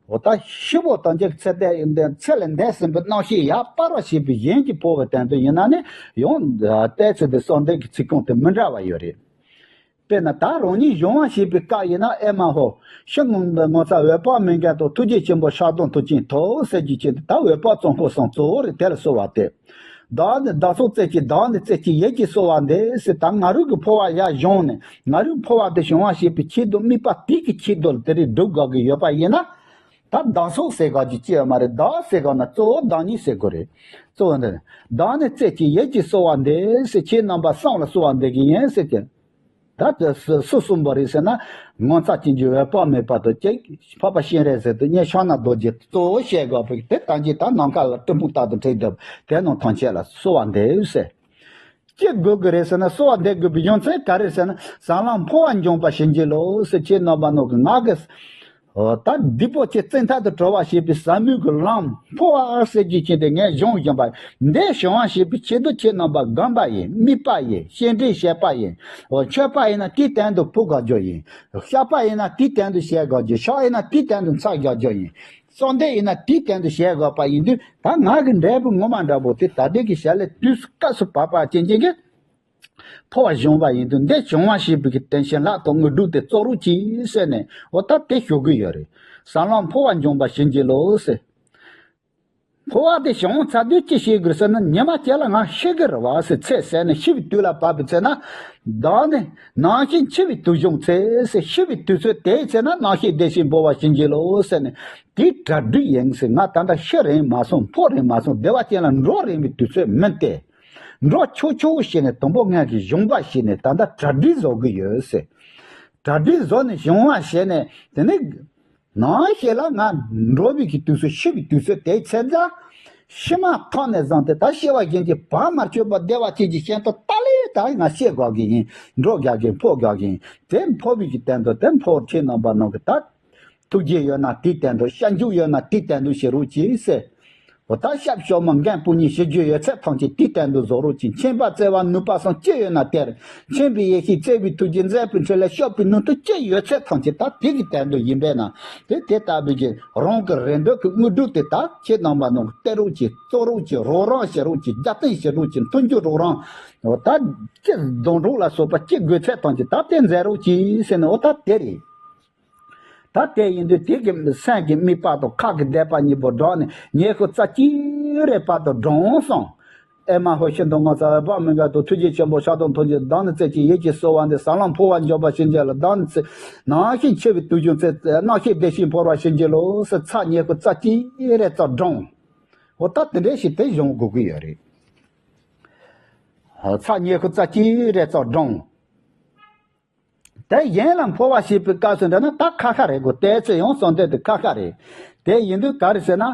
འོ་ད་ཤི་བོ་དང་ཅིག་ཚེ་འདས་ཚེ་ལས་འདས་ཟིན་པའི་རྣམ་ཤེས་ཡར་སྤར་བ་བྱེད་པའི་གཞན་གྱི་འཕོ་བའི་དོན་དུ་ཡིན་ན་ནི་ཡང་བལྟས་ཚེ་དེ་གསོལ་འདེབས་ཀྱི་ཚིག་རྐང་དེ་མི་འདྲ་བ་ཡོད་རེད། དཔེར་ན་ད་རང་ཉིད་གཞུང་བ་ཞེས་པའི་སྐབས་ཡིན་ན་ཨེ་མ་ཧོ། ཤིན་ཏུ་ངོ་མཚར་འོད་དཔག་མེད་མགོན་དང་ཐུགས་རྗེ་ཆེན་པོ་ཕྱག་རྡོར་མཐུ་ཆེན་ཐོབ་ཟེར་རྒྱུ་ཅན་དེ་ད་འོད་དཔག་ཙོང་ཁ་གསུམ་གཙོ་བོ་རེད། དེ་ལ་གསོལ་བ་འདེབས། བདག་ནི་བདག་སོགས་རྩེ་གཅིག་བདག་ནི་རྩེ་གཅིག་ཡིད་ཀྱིས་གསོལ་བ་འདེབས་ཟེར། ད་ང་རང་གི་འཕོ་བ་ཡར་བཞེངས་ནས་ང་རང་འཕོ་བ་དེ་བྱུང་བ་ཞེས་པའི་ཆེད་དུ་དམིགས་པ་དེ་གི་ཆེད་དུ་ལ་དེ་རིགས་སྒྲུབ་དགོས་ཀྱི་ཡོད་པ་ཡིན་ན། ད་བདག་སོགས་ཟེར་དགོས་ཀྱི་ཅི་ཡང་མ་རེད། བདག་ཟེར་དགོས་ན་གཙོ་བོ་བདག་ཉིད་ཟེར་དགོས་རེད། གཙོ་བོ་འདི་རེད། བདག་ནི་རྩེ་གཅིག་ཡིད་ཀྱིས་གསོལ་བ་འདེབས་ཟེར། ཁྱེད་རྣམ་པ་གསུམ་ལ་གསོལ་བ་འདེབས་ཀྱི་ཡིན་ཟེར་གྱི། ད་དེ་སུ་སུ་གསུམ་པོ་རེད་ཟེར་ན། ངོ་མཚར་ཅན་གྱི་འོད་དཔག་མེད་པ་དང་གཅིག་འཕགས་པ་སྤྱན་རས་གཟིགས་དང་གཉིས་ཕྱག་ན་རྡོ་རྗེ་གཙོ་བོ་བཤད་དགོས་པའི་དེ་ད་ཅི་ད་ནམ་མཁའ་ལ་སྤྲིན་ཕུང་ལྟར་དུ་འཁྲིགས་འདུག་དེ་རྣམས་ཐམས་ཅད་ལ་གསོལ་བ་འདེབས་ཟེར། ཅི་དགོས་ཀྱི་རེད་ཟེར་ན། གསོལ་བ་འདེབས་དགོས་པའི་རྒྱུ་མཚན་ག་རེ་ཟེར་ན། ཟབ་ལམ་འཕོ་བ་འབྱོངས་པར་བྱིན་གྱིས་རློབས་ཟེར། ཁྱེད་རྣམ་པ་ནང་གི་ང་གི། འོ་ད་བདུད་པོ་ཆེ་བཙན་ཐབས་དུ་གྲོལ་བར་བྱེད་པའི་ཟབ་མོའི་གི་ལམ་འཕོ་བ་ཟེར་རྒྱུ་ཅན་དེ་ངས་སྦྱོང་བཞིན་པ་འདི་བྱུང་བ་བྱེད་པའི་ཆེད་དུ་ཁྱེད་རྣམ་པ་སྒོམ་པ་ཡིན། དམིགས་པ་ཡིན། སྤྱན་འདྲེན་བྱེད་པ་ཡིན། འོ་མཆོད་པ་ཡིན་ན་དེའི་སྟེང་དུ་ཕུལ་དགོས་རྒྱུ་ཡིན། བཤགས་པ་ཡིན་ན་དེའི་སྟེང་དུ་བྱེད་དགོས་རྒྱུ། ཕྱག་ཡིན་ན་དེའི་སྟེང་དུ་འཚལ་དགོས་རྒྱུ་ཡིན། གསོལ་འདེབས་ཡིན་ན་དེའི་སྟེང་དུ་བྱེད་དགོས་པ་ཡིན་དུས། ད་ང་གི་འབྲས་བུ་ངོ་མ་འདྲ་པོ་དེ་ད་ལྟའི་གི་བྱ་ལས་དུས་སུ་སྐབས་སུ་བབ་པ་ཅན་ཅན་གྱི་འཕོ་བ་བྱུང་བ་ཡིན་དུས། འདི་བྱུང་བ་ཞེས་པའི་གི་དོན་བྱིན་རླབས་དང་དངོས་གྲུབ་དེ་སྩོལ་རོགས་གྱིས་ཟེར་ནས། འོ་ད་དེ་ཞུ་གི་ཡོད་རེད། ཟབ་ལམ་འཕོ་བ་འབྱོངས་པར་བྱིན་གྱིས་རློབས་ཟེར། འཕོ་བ་དེ་བྱུང་ཚར་དུས་ཅི་བྱེད་དགོས་ཟེར་ན། ཉི་མ་གཅིག་ལ་ང་ཤི་གི་རེད་བ་ཟེར། ཚེ་ཟད་ནས་ཤི་བའི་དུས་ལ་བབ་པའི་ཚེ་ན། བདག་ནི་ནང་བཞིན་འཆི་བའི་དུས་བྱུང་ཚེ་ཟེར། ཤི་བའི་དུས་ཚོད་དེའི་ཚེ་ན་རྣམ་ཤེས་བདེ་ཞིང་འཕོ་བར་བྱིན་གྱིས་རློབས་ཟེར་ནས། དེའི་གྲ་སྒྲིག་ཡིན་ཟེར། ང་ད་ལྟ་ཤི་རན་མ་སོང་། འཕོ་རན་མ་སོང་། བདེ་བ་ཅན་ལ་འགྲོ་རན་པའི་དུས་ཚོད་མིན་ཏེ། འགྲོ་ཆོག་ཆོག་བྱས་ནས། དང་པོ་ངས་ཀྱི་སྦྱོང་བ་བྱས་ནས་ད་ལྟ་གྲ་སྒྲིག་བཟོ་གི་ཡོད་ཟེར། གྲ་སྒྲིག་བཟོ་ནས་སྦྱོང་བ་བྱས་ནས་དེ་ནས། ནང་བཞིན་ལ་ང་འགྲོ་བའི་གི་དུས་སུ་ཤི་བའི་དུས་ཚོད་དེའི་ཚེ་ན། ཤི་མ་ཐག་ནས་བཟུང་སྟེ་ད་ཤི་བ་གཞན་གྱི་བར་མ་ཆོད་པར་བདེ་བ་ཅན་གྱི་སྤྱན་སྟོབས་ལྟ་ལས་ད་ང་ཤི་དགོས་ཀྱི་ཡིན། འགྲོ་དགོས་ཀྱི་ཡིན། འཕོ་དགོས་ཀྱི་ཡིན། དེ་འཕོ་བའི་གི་སྟེང་དུ་དེ་འཕོ་ཁྱེད་རྣམ་པ་ནང་གི་ད། ཐུགས་རྗེ་ཡོད་ན་དེའི་སྟེང་དུ། ཤ་འཇུག་ཡོད་ན་དེའི་སྟེང་དུ་བྱེད་རོགས་གྱིས་ཟེར། འོ་ད་སྐྱབས་གཤོག་མ་མགོན་པོ་ཉིད་ཞི་རྒྱུ་ཡོད་ཚད་ཐམས་ཅད་དེའི་སྟེང་དུ་བཟོ་རོགས་གྱིས། མཁྱེན་པ་བརྩེ་བ་ནུས་པ་གསུམ་ཅི་ཡོད་ན་དེར། མཁྱེན་པའི་ཡེ་ཤེས་བརྩེ་བའི་ཐུགས་རྗེ་མཛད་པའི་འཕྲིན་ལས་སྐྱོབ་པའི་ནུས་མཐུ་ཅི་ཡོད་ཚད་ཐམས་ཅད་ད་དེ་གི་སྟེང་དུ་ཡིན་པས་ན། དེ་དེ་ལྟ་བུའི་གི་རང་གི་རེ་འདོད་ཀྱི་དངོས་གྲུབ་དེ་ད་ཁྱེད་རྣམ་པ་ནང་གི་སྟེར་རོགས་གྱིས། སྩོལ་རོགས་གྱིས། རོགས་རམ་བྱེད་རོགས་གྱིས། རྒྱབ་རྟེན་བྱེད་རོགས་གྱིས། མཐུན་འགྱུར་རོགས་རམ། འོ་ད་ཅི་འདོན་རོགས་ལ་སོགས་པ་ཅི་དགོས་ཚད་ཐམས་ཅད་ད་དེ་མཛད་རོགས་གྱིས་ཟེར་ནས། འོ་ད་དེ་རེད། ད་དེ་ཡིན་དུས་དེ་གི་སེམས་ཀྱི་དམིགས་པ་དང་ཁ་གི་བཟླས་པ་གཉིས་པོ་བསྒྲགས་ནས་ཉི་ཤུ་རྩ་གཅིག་རེ་བར་དུ་བགྲངས་སོང་། ཨེ་མ་ཧོ། ཤིན་ཏུ་ངོ་མཚར་འོད་དཔག་མེད་མགོན་དང་ཐུགས་རྗེ་ཆེན་པོ་ཕྱག་རྡོར་མཐུ་ཆེན། བདག་ནི་རྩེ་གཅིག་ཡིད་ཀྱིས་གསོལ་བ་འདེབས། ཟབ་ལམ་འཕོ་བ་འབྱོངས་པར་བྱིན་གྱིས་རློབས། བདག་ནི་ཚེ་ནང་བཞིན་འཆི་བའི་དུས་བྱུང་ཚེ། རྣམ་ཤེས་བདེ་ཞིང་འཕོ་བར་བྱིན་གྱིས་རློབས་ཟེར། ཚར་ཉི་ཤུ་རྩ་གཅིག་རེ་ཙམ་བགྲངས། འོ་ད་དེ་འདྲ་ཞིག་དེ་སྦྱོང་དགོས་ཀྱི་ཡོད་རེད། ཚར་ཉི་ཤུ་རྩ་གཅིག་རེ་ཙམ་བགྲངས། དེ་གཞན་ལ་འཕོ་བ་བྱེད་པའི་སྐབས་སུ་འདྲ་ན་ད་ཁ་ཁ་རེད་གོ། དེ་ཚེ་ཡང་གསོལ་འདེབས་དེ་ཁ་ཁ་རེད། དེ་ཡིན་དུས་ག་རེ་ཟེར་ན།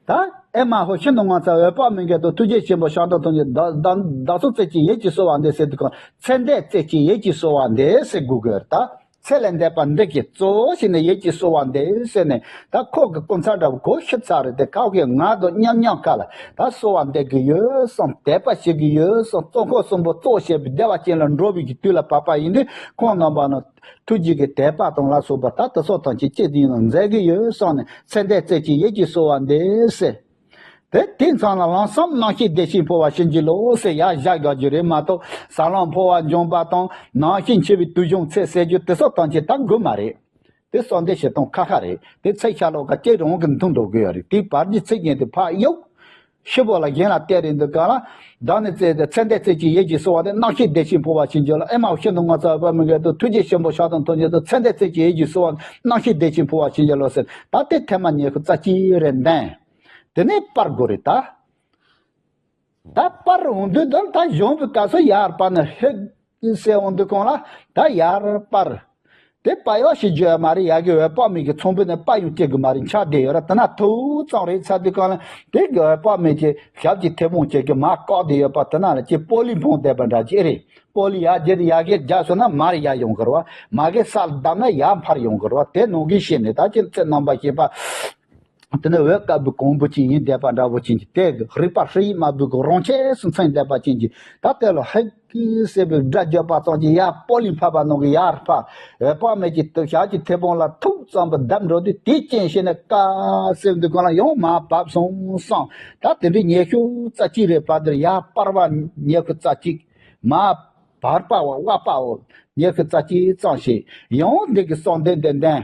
ད་ཨེ་མ་ཧོ། ཤིན་ཏུ་ངོ་མཚར་འོད་དཔག་མེད་མགོན་དང་ཐུགས་རྗེ་ཆེན་པོ་ཕྱག་རྡོར་མཐུ་ཆེན། བདག་བདག་བདག་སོགས་རྩེ་གཅིག་ཡིད་ཀྱིས་གསོལ་བ་འདེབས་ཟེར་དུས་གང་། ཚེ་འདས་རྩེ་གཅིག་ཡིད་ཀྱིས་གསོལ་བ་འདེབས་ཟེར་དགོས་ཀྱི་ཡོད་རེད་ད། ཚེ་ལས་འདས་པ་འདི་གི་གཙོ་བོ་ཞིག་ནས་ཡིད་ཀྱིས་གསོལ་བ་འདེབས་ཟེར་ནས། ད་ཁོ་གི་སྐུ་མཚམས་འདྲ་བོ་གོ་ཤི་ཚར་རེད་དེ། ཁོ་གི་ངག་དང་མཉམ་མཉམ་ཁ་ལ་ད་གསོལ་བ་འདེབས་ཀྱི་ཡོད་བསམ། དད་པ་བྱེད་ཀྱི་ཡོད་བསམ། གཙོ་འཁོར་གསུམ་པོ་གཙོ་བྱས་པའི་བདེ་བ་ཅན་ལ་འགྲོ་བའི་གི་དུས་ལ་བབ་པ་ཡིན་དུས། ཁོང་རྣམ་པ་ནི་ཐུགས་རྗེ་གི་དད་པ་དང་ལ་སོགས་པ་ད་དེ་སོགས་ཐམས་ཅད་ཅི་ཡིན་ན་མཛད་ཀྱི་ཡོད་བསམ་ནས། ཚེ་འདས་རྩེ་གཅིག་ཡིད་ཀྱིས་གསོལ་བ་འདེབས་ཟེར། དེ་དེ་མཚམས་ལ་ལམ་སེང་རྣམ་ཤེས་བདེ་ཞིང་འཕོ་བར་བྱིན་གྱིས་རློབས་ཟེར་ཡར་བཞག་རྒྱག་རྒྱུ་རེད་མ་གཏོགས། ཟབ་ལམ་འཕོ་བ་འབྱོངས་པ་དང་ནང་བཞིན་འཆི་བའི་དུས་བྱུང་ཚེ་ཟེར་རྒྱུ་དེ་སོགས་ཐམས་ཅད་ད་དགོས་མ་རེད། དེ་གསོལ་འདེབས་བྱེད་སྟངས་ཁ་ཁ་རེད། དེ་ཚེ་ཤར་ལྷོ་ཁ་ཅིག་རང་གི་མཐུན་འགྲོ་གི་ཡོད་རེད། དེའི་བར་གྱི་ཚིག་རྒྱན་དེ་ཕར་གཡུག་ཤི་བོ་ལ་གཞན་ལ་སྟེར་རེད་འདུག་ག་ལ། བདག་ནི་ཚེ་ཚེ་འདས་རྩེ་གཅིག་ཡིད་ཀྱིས་གསོལ་བ་འདེབས། རྣམ་ཤེས་བདེ་ཞིང་འཕོ་བར་བྱིན་གྱིས་རློབས། ཨེ་མ་ཧོ། ཤིན་ཏུ་ངོ་མཚར་འོད་དཔག་མེད་མགོན་དང་ཐུགས་རྗེ་ཆེན་པོ་ཕྱག་རྡོར་མཐུ་ཆེན་དང་། ཚེ་འདས་རྩེ་གཅིག་ཡིད་ཀྱིས་གསོལ་བ། རྣམ་ཤེས་བདེ་ཞིང་འཕོ་བར་བྱིན་གྱིས་རློབས་ཟེར། ད་དེ་ཐེངས་མ་ཉི་ཤུ་རྩ་གཅིག་རེ་འདོན། དེ་ནས་སྤར་དགོས་རེད་ད། ད་སྤར་འོང་དུས་ད་ད་གཞོན་པའི་སྐབས་སུ་ཡར་སྤར་ནས་ཧེ་ཟེར་འོང་དུས་གང་ལ་ད་ཡར་སྤར། དེ་སྤར་ཡག་ཞིག་བརྗོད་ཡ་མ་རེད། ཡ་གི་འོད་དཔག་མེད་ཀྱི་ཚོམ་བུ་ནས་སྤར་ཡང་སྐྱེ་གི་མ་རེད། འཆར་བསྡད་ཡོད་ར། དེ་ན་ཐུག་ཙམ་རེད་ཚར་དུས་གང་ལ་དེ་གི་འོད་དཔག་མེད་ཀྱི་ཞབས་ཀྱི་མཐེ་བོང་ཅིག་གིས་མར་བཀག་བསྡད་ཡོད་པ་དེ་ན་ལ་ཅིག་སྤོ་ལོ་འཕངས་བསྡད་པ་འདྲ་ཅིག་རེད། སྤོ་ལོ་ཡར་རྒྱབ་ཡར་རྒྱབ་རྒྱབ་སོང་ན་མར་ཡར་ཡོང་གི་རེད་བ། མ་གི་ས་ལ་བརྡབས་ན་ཡར་འཕར་ཡོང་གི་རེད་བ། དེ་ནང་གི་ཤེས་ནས་ད་ཅི་ཚེ་རྣམ་པར་ཤེས་པ། དེ་ནས་འོད་དཀར་པོའི་གོང་བུ་ཅིག་ཡིན་བསྡད་པ་འདྲ་བོ་ཅིག་གི་དེ་གི་རིག་པ་ཧྲིལ་མ་བུ་གི་རང་ཆས་སུ་མཚོན་བསྡད་པ་ཅིག་གི་ད་དེ་ལ་ཧེ་ཀི་ཟེར་བའི་སྒྲ་བརྗོད་པ་ཙམ་གྱིས་ཡར་སྤོ་ལོ་འཕངས་པ་ནང་གི་ཡར་འཕར། འོད་དཔག་མེད་ཀྱི་ཞབས་ཀྱི་མཐེ་བོང་ལ་ཐུག་ཙམ་པ་བརྡབ་འགྲོ་དུས་དེ་རྐྱེན་བྱས་ནས་ཀ་ཟེར་འདུག་ག་ལ་ཡང་མར་བབས་སོང་བསམ། ད་དེ་འདྲའི་ཉི་ཤུ་རྩ་གཅིག་རེ་བར་དུ་ཡར་སྤར་བ་ཉི་ཤུ་རྩ་གཅིག་མར། བར་པའོ་དབར་པའོ། ཉི་ཤུ་རྩ་གཅིག་ཙམ་ཞིག་ཡང་འདི་གི་གསང་འདུས་འདི་འདོན།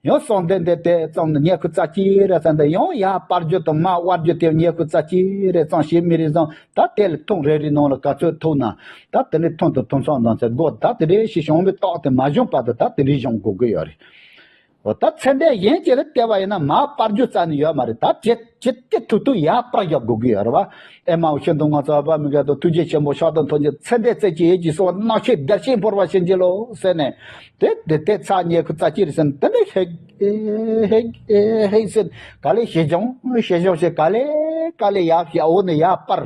ཡང་གསང་འདུས་འདི་དེ་ཙམ་ནི་ཉི་ཤུ་རྩ་གཅིག་རེ་ཙམ་འདི་ཡང་ཡར་སྤར་རྒྱུ་དང་མར་དབར་རྒྱུ་དེ་ཉི་ཤུ་རྩ་གཅིག་རེ་ཙམ་ཞིག་མི་རེ་ཙམ་ད་དེ་ལ་ཐུང་རེ་རེ་ནང་ལ་ག་ཚོད་ཐུག་ན་ད་དེ་ནི་ཐུང་དུ་ཐུང་སོང་ནང་ཚེ་སྒོ་ད་དེ་རེ་ཞིག་བྱུང་བའི་རྟགས་དེ་མ་བྱུང་བར་དུ་ད་དེ་རེ་བྱུང་དགོས་ཀྱི་ཡོད་རེད། འོ་ད་ཚེ་འདས་གཞན་གྱིས་ལ་བལྟས་པ་ཡིན་ན་མར་སྤར་རྒྱུ་རྩ་ནས་ཡོད་མ་རེད། ད་ཇི་ཇི་སྐད་ཐུབ་ཐུབ་ཡར་སྤར་རྒྱག་དགོས་ཀྱི་ཡོད་རེད་བ། ཨེ་མའོ་ཤིན་ཏུ་ང་ཚོ་བ་མི་འགལ་དང་ཐུགས་རྗེ་ཆེན་པོ་ཕྱག་དང་ཐུགས་རྗེ་ཚེ་འདས་ཚེ་གཅིག་ཡིད་ཀྱིས་གསོལ་བ་རྣམ་ཤེས་བདེར་གཤེགས་འབུལ་བར་བྱིན་གྱིས་རློབས་ཟེར་ནས། དེ་དེ་དེ་ཚར་ཉི་ཤུ་རྩ་གཅིག་རེད་ཟེར་ནས་དེ་ནས་ཧེག་ཧེག་ཧེག་ཟེར་ག་ལེ་ཞེ་སྦྱོང་ཞེ་སྦྱོང་ཞེ་ག་ལེ་ག་ལེ་ཡར་ཞེ་འོ་ནས་ཡར་སྤར།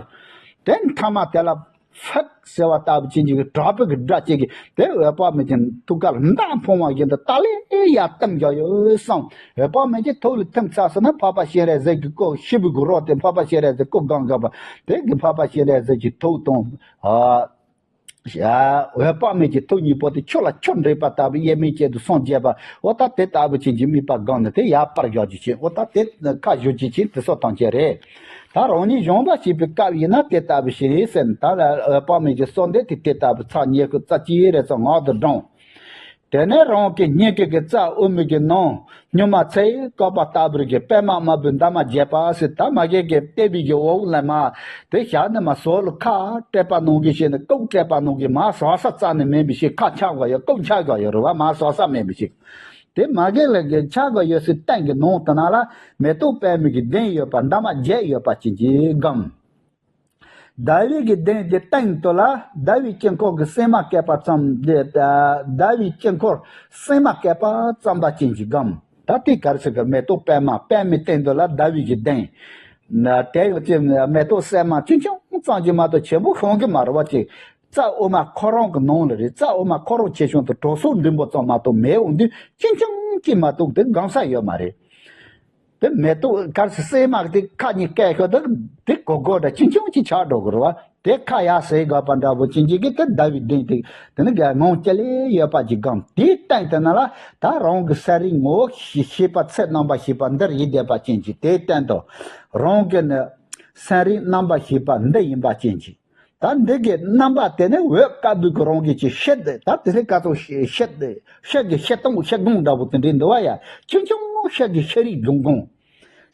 དེ་མཐའ་མ་དེ་ལ། ཧེག་ཟེར་བ་ལྟ་བུ་ཅན་གྱི་དྲག་པོའི་གི་སྒྲ་གཅིག་གིས་དེ་འོད་དཔག་མེད་ཀྱི་ཐུགས་ཀར་མདའ་འཕངས་པ་བཞིན་དུ་ཏཱ་ལའི་ཡར་བསྟིམ་རྒྱག་ཡོད་བསམ། འོད་དཔག་མེད་ཀྱི་ཐུགས་ལ་ཐིམ་ཚར་སོང་ན་འཕགས་པ་སྤྱན་རས་གཟིགས་ཀྱི་སྐུ་ཞིག་པོའི་གི་རོ་དེ་འཕགས་པ་སྤྱན་རས་གཟིགས་སྐུ་གང་ག་པ་དེ་གི་འཕགས་པ་སྤྱན་རས་གཟིགས་ཀྱི་ཐུགས་དང་ཨ། འོད་དཔག་མེད་ཀྱི་ཐུགས་གཉིས་པོ་དེ་ཆུ་ལ་ཆུ་འདྲེས་པ་ལྟ་བུ་དབྱེར་མེད་ཅན་དུ་སངས་རྒྱས་པ་འོ་ད་དེ་ལྟ་བུ་ཅན་གྱི་དམིགས་པ་བསྒོམས་ནས་དེ་ཡར་སྤར་རྒྱག་རྒྱུ་ཅན་འོ་ད་དེ་ཁ་བཞུ་རྒྱུ་ཅན་དེ་སོགས་ཐམས་ཅད་རེད། ད་རང་ཉིད་གཞོམ་པ་བྱེད་པའི་སྐབས་ཡིན་ན་དེ་ལྟ་བུ་ཞིག་རེད་ཟེར་ནས་ད་ལ་འོད་དཔག་མེད་ཀྱི་གསོལ་འདེབས་དེ་དེ་ལྟ་བུ་ཚར་ཉི་ཤུ་རྩ་གཅིག་རེ་ཙམ་ངག་ཏུ་བགྲངས། དེ་ནས་རང་གི་སྙིང་གི་གི་རྩ་དབུ་མའི་གི་ནང་སྨྱུག་མ་ཚེ་བཀག་པ་ལྟ་བུར་གི་པད་མ་དམར་པོའི་འདབ་མ་བརྒྱད་པ་ཟེར་ད་མ་གི་གི་ལྟེ་བའི་གི་འོག་ལ་མ་དེ་ཞག་ནས་མ་ཟོ་ལ་ཁ་སྤྲད་པ་ནང་གི་ཞེ་ནས་ལྐོག་སྤྲད་པ་ནང་གི་མ་ཟོ་ས་རྩ་ནས་མེད་པའི་ཞིག་ཁ་ཆག་ག་ཡོད་ལྐོག་ཆག་ག་ཡོད་རེད་བ་མ་ཟོ་ས་མེད་པའི་ཞིག་དེ་མ་གི་ལ་གི་ཆག་ག་ཡོད་སའི་སྟེང་གི་ནང་དུ་ན་ལ་མེ་ཏོག་པད་མའི་གི་གདན་ཡོད་པ་འདབ་མ་བརྒྱད་ཡོད་པ་ཅན་གྱི་སྒང་། ཟླ་བའི་གི་གདན་གྱི་སྟེང་དུ་ལ་ཟླ་བའི་དཀྱིལ་འཁོར་གྱི་སྲན་མ་བཀལ་པ་ཙམ་དེ་ཟླ་བའི་དཀྱིལ་འཁོར་སྲན་མ་བཀལ་པ་ཙམ་པ་ཅན་གྱི་སྒང་། ད་དེ་གར་ཟེར་གི་མེ་ཏོག་པད་མ་པད་མའི་སྟེང་དུ་ལ་ཟླ་བའི་གི་གདན། དེ་ཡང་ཅི་མེ་ཏོག་སྲན་མ་ཆུང་ཆུང་ཙམ་གྱི་མ་གཏོགས་ཆེན་པོ་ཤོང་གི་མ་རེད་བ་ཅིག་རྩ་དབུ་མ་ཁོ་རང་གི་ནང་ལ་རེད། རྩ་དབུ་མ་ཁོ་རང་ཆེ་ཆུང་དུ་གྲོ་སོག་འབྲིང་པོ་ཙམ་མ་གཏོགས་མེད་འོང་དུས་ཆུང་ཆུང་གྱི་མ་གཏོགས་དེ་སྒང་ས་ཡོད་མ་རེད། དེ་མེ་ཏོག་གར་སི་སྲན་མ་དེ་ཁ་གཉིས་བཀལ་ཤོག་དེ་དེ་གོ་གོ་འདྲ་ཆུང་ཆུང་ཅིག་ཆགས་འགྲོ་གི་རེད་བ། དེ་ཁ་ཡར་ཟེར་དགོས་པ་འདྲ་པོ་ཅན་གཅིག་གིས་དེ་ཟླ་བའི་གདན་དེ་དེ་ནི་ག་ངང་ཅི་ལས་ཡོད་པ་ཅིག་སྒང་དེའི་སྟེང་དེ་ན་ལ་ད་རང་གི་སེམས་རིག་ངོ་བོ་ཤེས་པ་ཚད་རྣམ་པར་ཤེས་པ་འདིར་ཡིད་བསྡད་པ་ཅན་གཅིག་དེའི་སྟེང་དུ་རང་གི་ནི་སེམས་རིག་རྣམ་པར་ཤེས་པ་འདི་ཡིན་པ་ཅན་གཅིག་ད་འདི་གི་རྣམ་པ་དེ་ནི་འོད་དཀར་པོའི་གི་རང་གི་ཅིག་ཤེལ་དེ་ད་དེ་ཚེ་ཀ་ཙོག་ཤེལ་ཤེལ་དེ་ཤེལ་གི་ཤེལ་སྟོང་ཤེལ་སྒོང་འདྲ་པོ་དེ་འདྲའི་འདུག་བ་ཡ། ཆུང་ཆུང་ཤེལ་གི་ཤེལ་རིས་སྒོང་སྒོང་།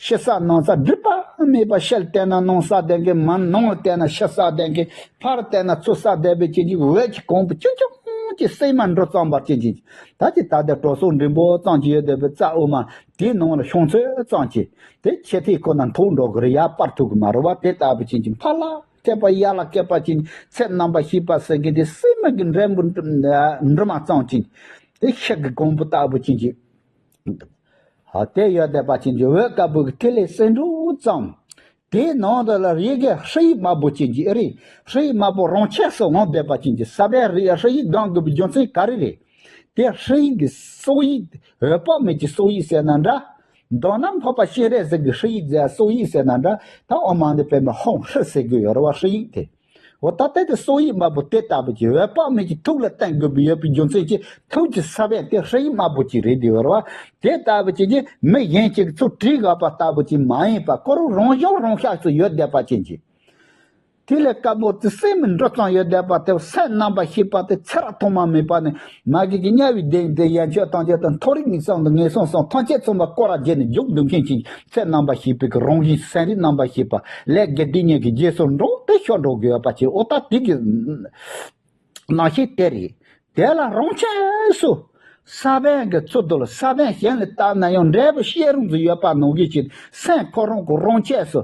ཕྱི་ས་ནང་ས་སྒྲིབ་པ་མེད་པ་ཤེལ་བལྟས་ན་ནང་ས་ལྡན་གི་མ་ནང་ལ་བལྟས་ན་ཕྱི་ས་ལྡན་གི་ཕར་བལྟས་ན་ཚུར་ས་ལྡན་པའི་ཅིག་ཅིག་འོད་ཀྱི་གོང་བུ་ཆུང་ཆུང་ཅིག་སྲན་མ་འབྲུ་ཙམ་པ་ཅིག་ཅིག་ད་ཅིག་ད་ལྟ་གྲོ་སོག་འབྲིང་པོ་ཙམ་ཅིག་ཡོད་བསྡད་པའི་རྩ་དབུ་མ་དེའི་ནང་ལ་ཤོང་ཚོད་ཙམ་ཅིག་དེ་ཆེ་ཐིག་ཁོ་ན་མཐོང་འགྲོ་གི་རེད་ཡ་པར་ཐུག་གི་མ་རེད་བ། དེ་ལྟ་བུ་ཅན་གྱི་ཕར་ལ་བལྟས་པ་ཡར་ལ་བལྟས་པ་ཅན་ཚད་རྣམ་པར་ཤེས་པ་ཟེར་མཁན་དེ་སྲན་མ་གི་འབྲས་བུ་འབྲུ་མ་ཙམ་ཅན་དེ་ཤེལ་གི་གོང་བུ་ལྟ་བུ་ཅན་གྱི་ཧ་དེ་ཡོད་བསྡད་པ་ཅན་གྱི་འོད་དཀར་པོ་གི་ཐིག་ལེ་སྲན་འབྲུ་ཙམ། དེའི་ནང་དུ་ལ་རིགས་ཀྱི་ཧྲི་ཡིག་དམར་པོ་ཅན་གྱི་ཨེ་རེད། ཧྲི་ཡིག་དམར་པོ་རང་ཆས་སུ་འོང་བསྡད་པ་ཅན་གྱི་ས་པཎ་རིགས་ཧྲི་ཡིག་སྒང་དགོས་པའི་རྒྱུ་མཚན་ག་རེ་རེད། དེ་ཧྲི་ཡིག་གི་སོག་ཡིག་འོད་དཔག་མེད་ཀྱི་སོག་ཡིག་ཟེར་ན་འདྲ། མདོར་ན་འཕགས་པ་སྤྱན་རས་གཟིགས་ཀྱི་ཧྲི་ཡིག་ཟེར་སོག་ཡིག་ཟེར་ན་འདྲ། ད་ཨོཾ་མ་ཎི་པདྨེ་ཧཱུྃ་ཧྲཱིཿ་ཟེར་དགོས་ཡོད་རེད་བ་ཧྲི་ཡིག་དེ། འོ་ད་ལྟ་དེ་སོག་ཡིག་དམར་པོ་དེ་ལྟ་བུ་ཅིག་འོད་དཔག་མེད་ཀྱི་ཐུགས་ལ་བསྟན་དགོས་པའི་ཡོད་པའི་རྒྱུ་མཚན་གྱིས་ཐུགས་ཀྱི་ས་པཎ་དེ་ཧྲི་ཡིག་དམར་པོ་ཅིག་རེད་དེ་ཡོད་རེད་བ། དེ་ལྟ་བུ་ཅིག་གིས་མི་གཞན་གཅིག་ཚུར་བྲིས་དགོས་པ་ལྟ་བུ་ཅིག་མ་ཡིན་པ་ཁོ་རང་རང་བྱུང་རང་ཤར་སུ་ཡོད་བསྡད་པ་ཅན་གྱི། དེ་ལས་དཀར་པོ་དེ་སྲན་མའི་འབྲུ་ཙམ་ཡོད་བསྡད་པ་དེ་སེམས་རྣམ་པར་ཤེས་པ་དེ་ཚེ་རབས་ཐོག་མ་མེད་པ་ནས་མ་གི་གི་དམྱལ་བའི་གདན་དེ་ཡན་ཆད་ཐམས་ཅད་དང་མཐོ་རིས་ངན་སོང་དང་ངན་སོང་སོང་ཐམས་ཅད་མཚུངས་པ་སྐོར་ར་བརྒྱབ་ནས་འཇུག་འདུག་མཁན་གྱི་ཚེ་རྣམ་པར་ཤེས་པའི་གི་རང་བཞིན་སེམས་རིག་རྣམ་པར་ཤེས་པ་ལས་དགེ་སྡིག་གཉིས་ཀྱི་རྗེས་སུ་འགྲོ་དེ་ཤོར་འགྲོ་དགོས་པ་ཅིག་འོ་ད་དེ་གི་ནང་བཞིན་དེ་རེད། དེ་ལ་རང་ཆས་སུ་ས་བོན་གྱི་ཚུལ་དུ་ལ་ས་བོན་གཞན་ལ་བཏབ་ན་ཡང་འབྲས་བུ་ཤེས་རུང་དུ་ཡོད་པ་ནང་བཞིན་གྱི་སེམས་ཁོ་རང་གི་རང་ཆས་སུ་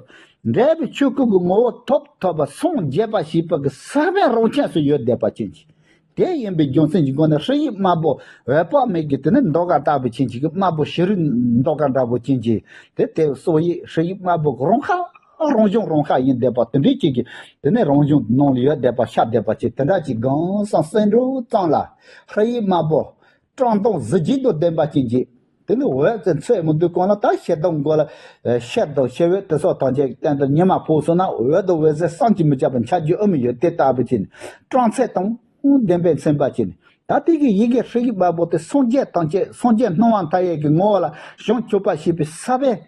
འབྲས་བུ་ཆོས་སྐུ་གི་ངོ་བོ་ཐོབ་ཐོབ་པ་སངས་རྒྱས་པ་ཞེས་པ་གི་ས་བོན་རང་ཆས་སུ་ཡོད་བསྡད་པ་ཅན་གྱི། དེ་ཡིན་པའི་རྒྱུ་མཚན་གྱི་སྒོ་ནས་ཧྲཱིཿ་དམར་པོ་འོད་དཔག་མེད་ཀྱི་དེ་ནི་མདོ་ག་ལྟ་བུ་ཅན་གྱི་དམར་པོ་ཤེས་རིག་མདོ་ག་འདྲ་པོ་ཅན་གྱི་དེ་དེ་སོགས་ཡིག་ཧྲཱིཿ་དམར་པོ་རང་ཤར་རང་བྱུང་རང་ཤར་ཡིན་བསྡད་པ་དེ་འདྲའི་ཅིག་གི་དེ་ནས་རང་བྱུང་ནང་ལ་ཡོད་བསྡད་པ་ཤར་བསྡད་པ་ཅིག་དེ་འདྲ་ཅིག་གང་སང་སེང་འབྲུ་ཙམ་ལ་ཧྲཱིཿ་དམར་པོ་བཀྲག་མདངས་གཟི་བརྗིད་དང་ལྡན་པ་ཅན་གྱི་དེ་ནི་འོད་ཟེར་འཚོལ་མི་འདུག་གང་ལ་ད་ཤེལ་དང་མགོ་ལ་ཤེལ་དང་ཤེལ་འོད་དེ་སོགས་ཐམས་ཅད་སྟེང་དུ་ཉི་མ་ཕོག་སོང་ན་འོད་དང་འོད་ཟེར་བསམ་གྱིས་མི་ཁྱབ་པ་འཆར་རྒྱུ་ཨེ་མི་ཡོད་དེ་ལྟ་བུ་ཅན་བཀྲག་མཚལ་དང་ལྡན་པས་མཚན་པ་ཅན་ད་དེ་གི་ཡི་གེ་ཧྲཱིཿ་དམར་པོ་དེ་སངས་རྒྱས་ཐམས་ཅད་སངས་རྒྱས་སྣང་བ་མཐའ་ཡས་ཀྱི་ངོ་བོ་ལ་བྱང་ཆུབ་པ་ཞེས་པའི་ས་བོན།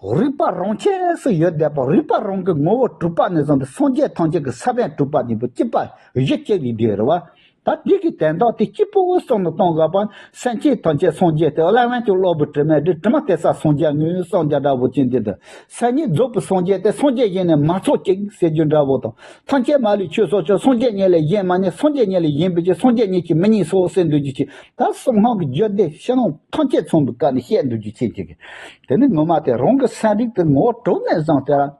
རིག་པ་རང་ཆས་སུ་ཡོད་བསྡད་པ། རིག་པ་རང་གི་ངོ་བོ་གྲུབ་པ་ནས་བཟུང་སྟེ་སངས་རྒྱས་ཐམས་ཅད་ཀྱི་ས་བོན་གྲུབ་པ་ནས་བུ་གཅིག་པ་གཞི་གཅིག་ལས་བསྡུས་རེད་བ། ད་དེ་གི་དོན་དག་དེ་གཅིག་པུ་བསམ་བློ་གཏོང་དགོས་པ། སེམས་ཅན་ཐམས་ཅད་སངས་རྒྱས་ཏེ། བླ་མ་གི་བློ་བུ་དྲི་མེད་དྲི། དྲི་མ་དེ་ས་སངས་རྒྱས་ངུས་སངས་རྒྱས་འདྲ་བོ་ཅན་དེ་དང་། སེམས་ཉིད་རྫོགས་པའི་སངས་རྒྱས་ཏེ། སངས་རྒྱས་གཞན་ནས་མ་ཚོགས་ཅིག་ཟེར་རྒྱུ་འདྲ་བོ་དང་། ཐམས་ཅད་མ་ལུས་ཆོས་སོགས་ཀྱང་། སངས་རྒྱས་ཉིད་ལས་གཞན་མ་རྙེད། སངས་རྒྱས་ཉིད་ལས་གཞན་པའི་ཕྱིར། སངས་རྒྱས་ཉིད་ཀྱིས་མི་རྙེད་སོ་ཟེར་འདོད་རྒྱུ་ཅན། ད་གསང་སྔགས་ཀྱི་རྒྱུད་སྡེ་ཕྱི་ནང་ཐམས་ཅད་མཚོན་པའི་སྐབས་ནས་བཤད་འདོད་རྒྱུ་ཅན་གཅིག་གི། དེ་ནི་ངོ་མ་དེ་རང་གི་སེམས་རིག་དེ་ངོ་བོ་གྲུབ་ནས་བཟུང་སྟེ་ར།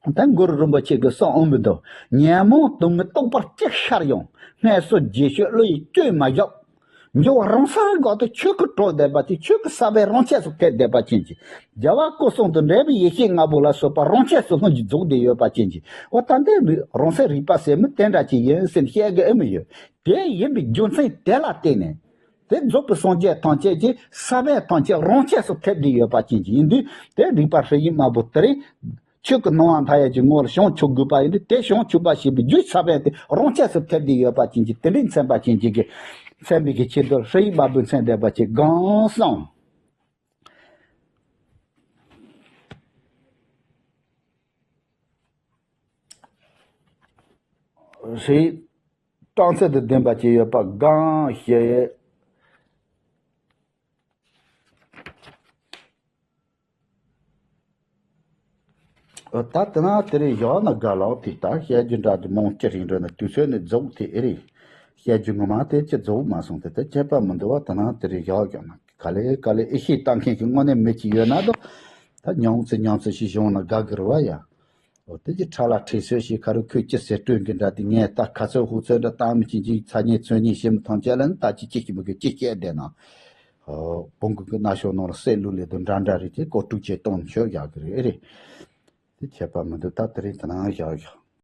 ད་གུ་རུ་རིན་པོ་ཆེ་གིས་གསུངས་འོང་མི་འདུག་ཉོན་མོངས་དུ་མའི་རྟོག་པ་གཅིག་ཤར་ཡང་། སྔོན་བསུ་རྗེས་ཤོད་བློ་ཡིས་བཅོས་མ་བཞག་འགྱུར་བ་རང་སར་འགག་སྟེ། ཆོས་སྐུ་གྲོལ་བསྡད་པ་དེ། ཆོས་ཀྱི་ས་བོན་རང་ཆས་སུ་ཐེབས་བསྡད་པ་ཅན་གྱི། རྒྱལ་བ་སྐུ་གསུང་ཐུགས་འབྲས་བུའི་ཡེ་ཤེས་ལྔ་པོ་ལ་སོགས་པ་རང་ཆས་སུ་ལྷུན་གྱིས་རྫོགས་བསྡད་ཡོད་པ་ཅན་གྱི། འོ་ད་ལྟའི་རང་སེམས་རིག་པ་ཟེར་མི་དེ་འདྲ་ཅིག་ཡིན་ཟེར་བཤད་གི་ཨེ་མི་ཡོད། དེ་ཡིན་པའི་རྒྱུ་མཚན་དེ་ལ་བརྟེན་ནས། དེ་རྫོགས་པའི་སངས་རྒྱས་ཐམས་ཅད་ཀྱི་ས་བོན་ཐམས་ཅད་རང་ཆས་སུ་ཐེབས་བསྡད་ཡོད་པ་ཅན་གྱི་ཡིན་དུས། དེ་རིག་པ་ཧྲཱིཿདམ་བུ་དེ་རིང་ཆོས་ཀྱི་སྣང་བ་མཐའ་ཡས་ཀྱི་ངོ་བོར་བྱང་ཆུབ་དགོས་པ་ཡིན་དུས། དེ་བྱང་ཆུབ་པ་ཞེས་པའི་རྒྱུའི་ས་བོན་དེ་རང་ཆས་སུ་ཐེབས་བསྡད་ཡོད་པ་ཅན་གྱི། དེ་འདྲའི་མཚན་པ་ཅན་གཅིག་གི་མཚན་མེད་ཀྱི་ཆེད་དུ་ཧྲཱིཿདམ་བུའི་མཚན་བཏགས་པ་ཅིག་གང་གསུངས། ཧྲཱིཿདམ་བུ་གྲངས་ཚད་དང་ལྡན་པ་ཅིག་ཡོད་པ་གང་ཞེས། ཨོ་ད་དེ་ན་དེ་རིང་བཞག་ན་དགའ་ལགས། དེ་ལྟར་བཤད་རྒྱུ་འདྲ་དེ་མང་ཅི་རིང་འགྲོ་ན་དུས་ཚོད་ནི་རྫོགས་དེ་ཨེ་རེད། བཤད་རྒྱུ་ངོ་མ་དེ་ཅི་རྫོགས་མ་སོང་། དེ་ལྟར་ཁྱད་པར་མི་འདུག་བ། དེ་ན་དེ་རིང་བཞག་བཞག་ན་ག་ལེ་ག་ལེ་ཨེ་ཤེས་ལྟ་མཁན་གྱི་དངོས་གནས་མི་ཅིག་ཡོད་ན་དང་། ད་ཉུང་ཙི་ཉུང་ཙི་ཞིག་བྱུང་ན་དགའ་གི་རེད་བ་ཡ། ཨོ་དེ་ཅི་ཁྲ་ལ་ཁྲིད་སྲོལ་ཞིག་ཁ་རུ་ཁོས་ཅི་ཟེར་སྟོན་གི་འདྲ་དེ། ངས་ད་ཁ་ཚོད་ཧུ་ཚོད་འདྲ་བཏང་མི་ཅིག་ཅིག་ཚ་ཉེ་ཚོད་ཉེ་ཞིམ་ཐང་ཅེ་ལ་ནི་ད་ཅི་ཅི་ཞིམ་གི་ཅི་སྐད་བསྡད་ན། ཨོ་བོང་གུ་གི་སྣ་ཤོག་ནང་ལ་སྲེ་ལུག་ལས་དུ་འདྲ་འདྲ་རེད་ཅེས་ཀོ་དཀྲུག་ཅེས་གཏོང་མཆོད་བཞག་གི་རེད་ཨེ་རེད། དེ་ཁྱད་པར་མི་འདུག་ད་དེ་རིང་དེ་ནང་བཞག་བཞག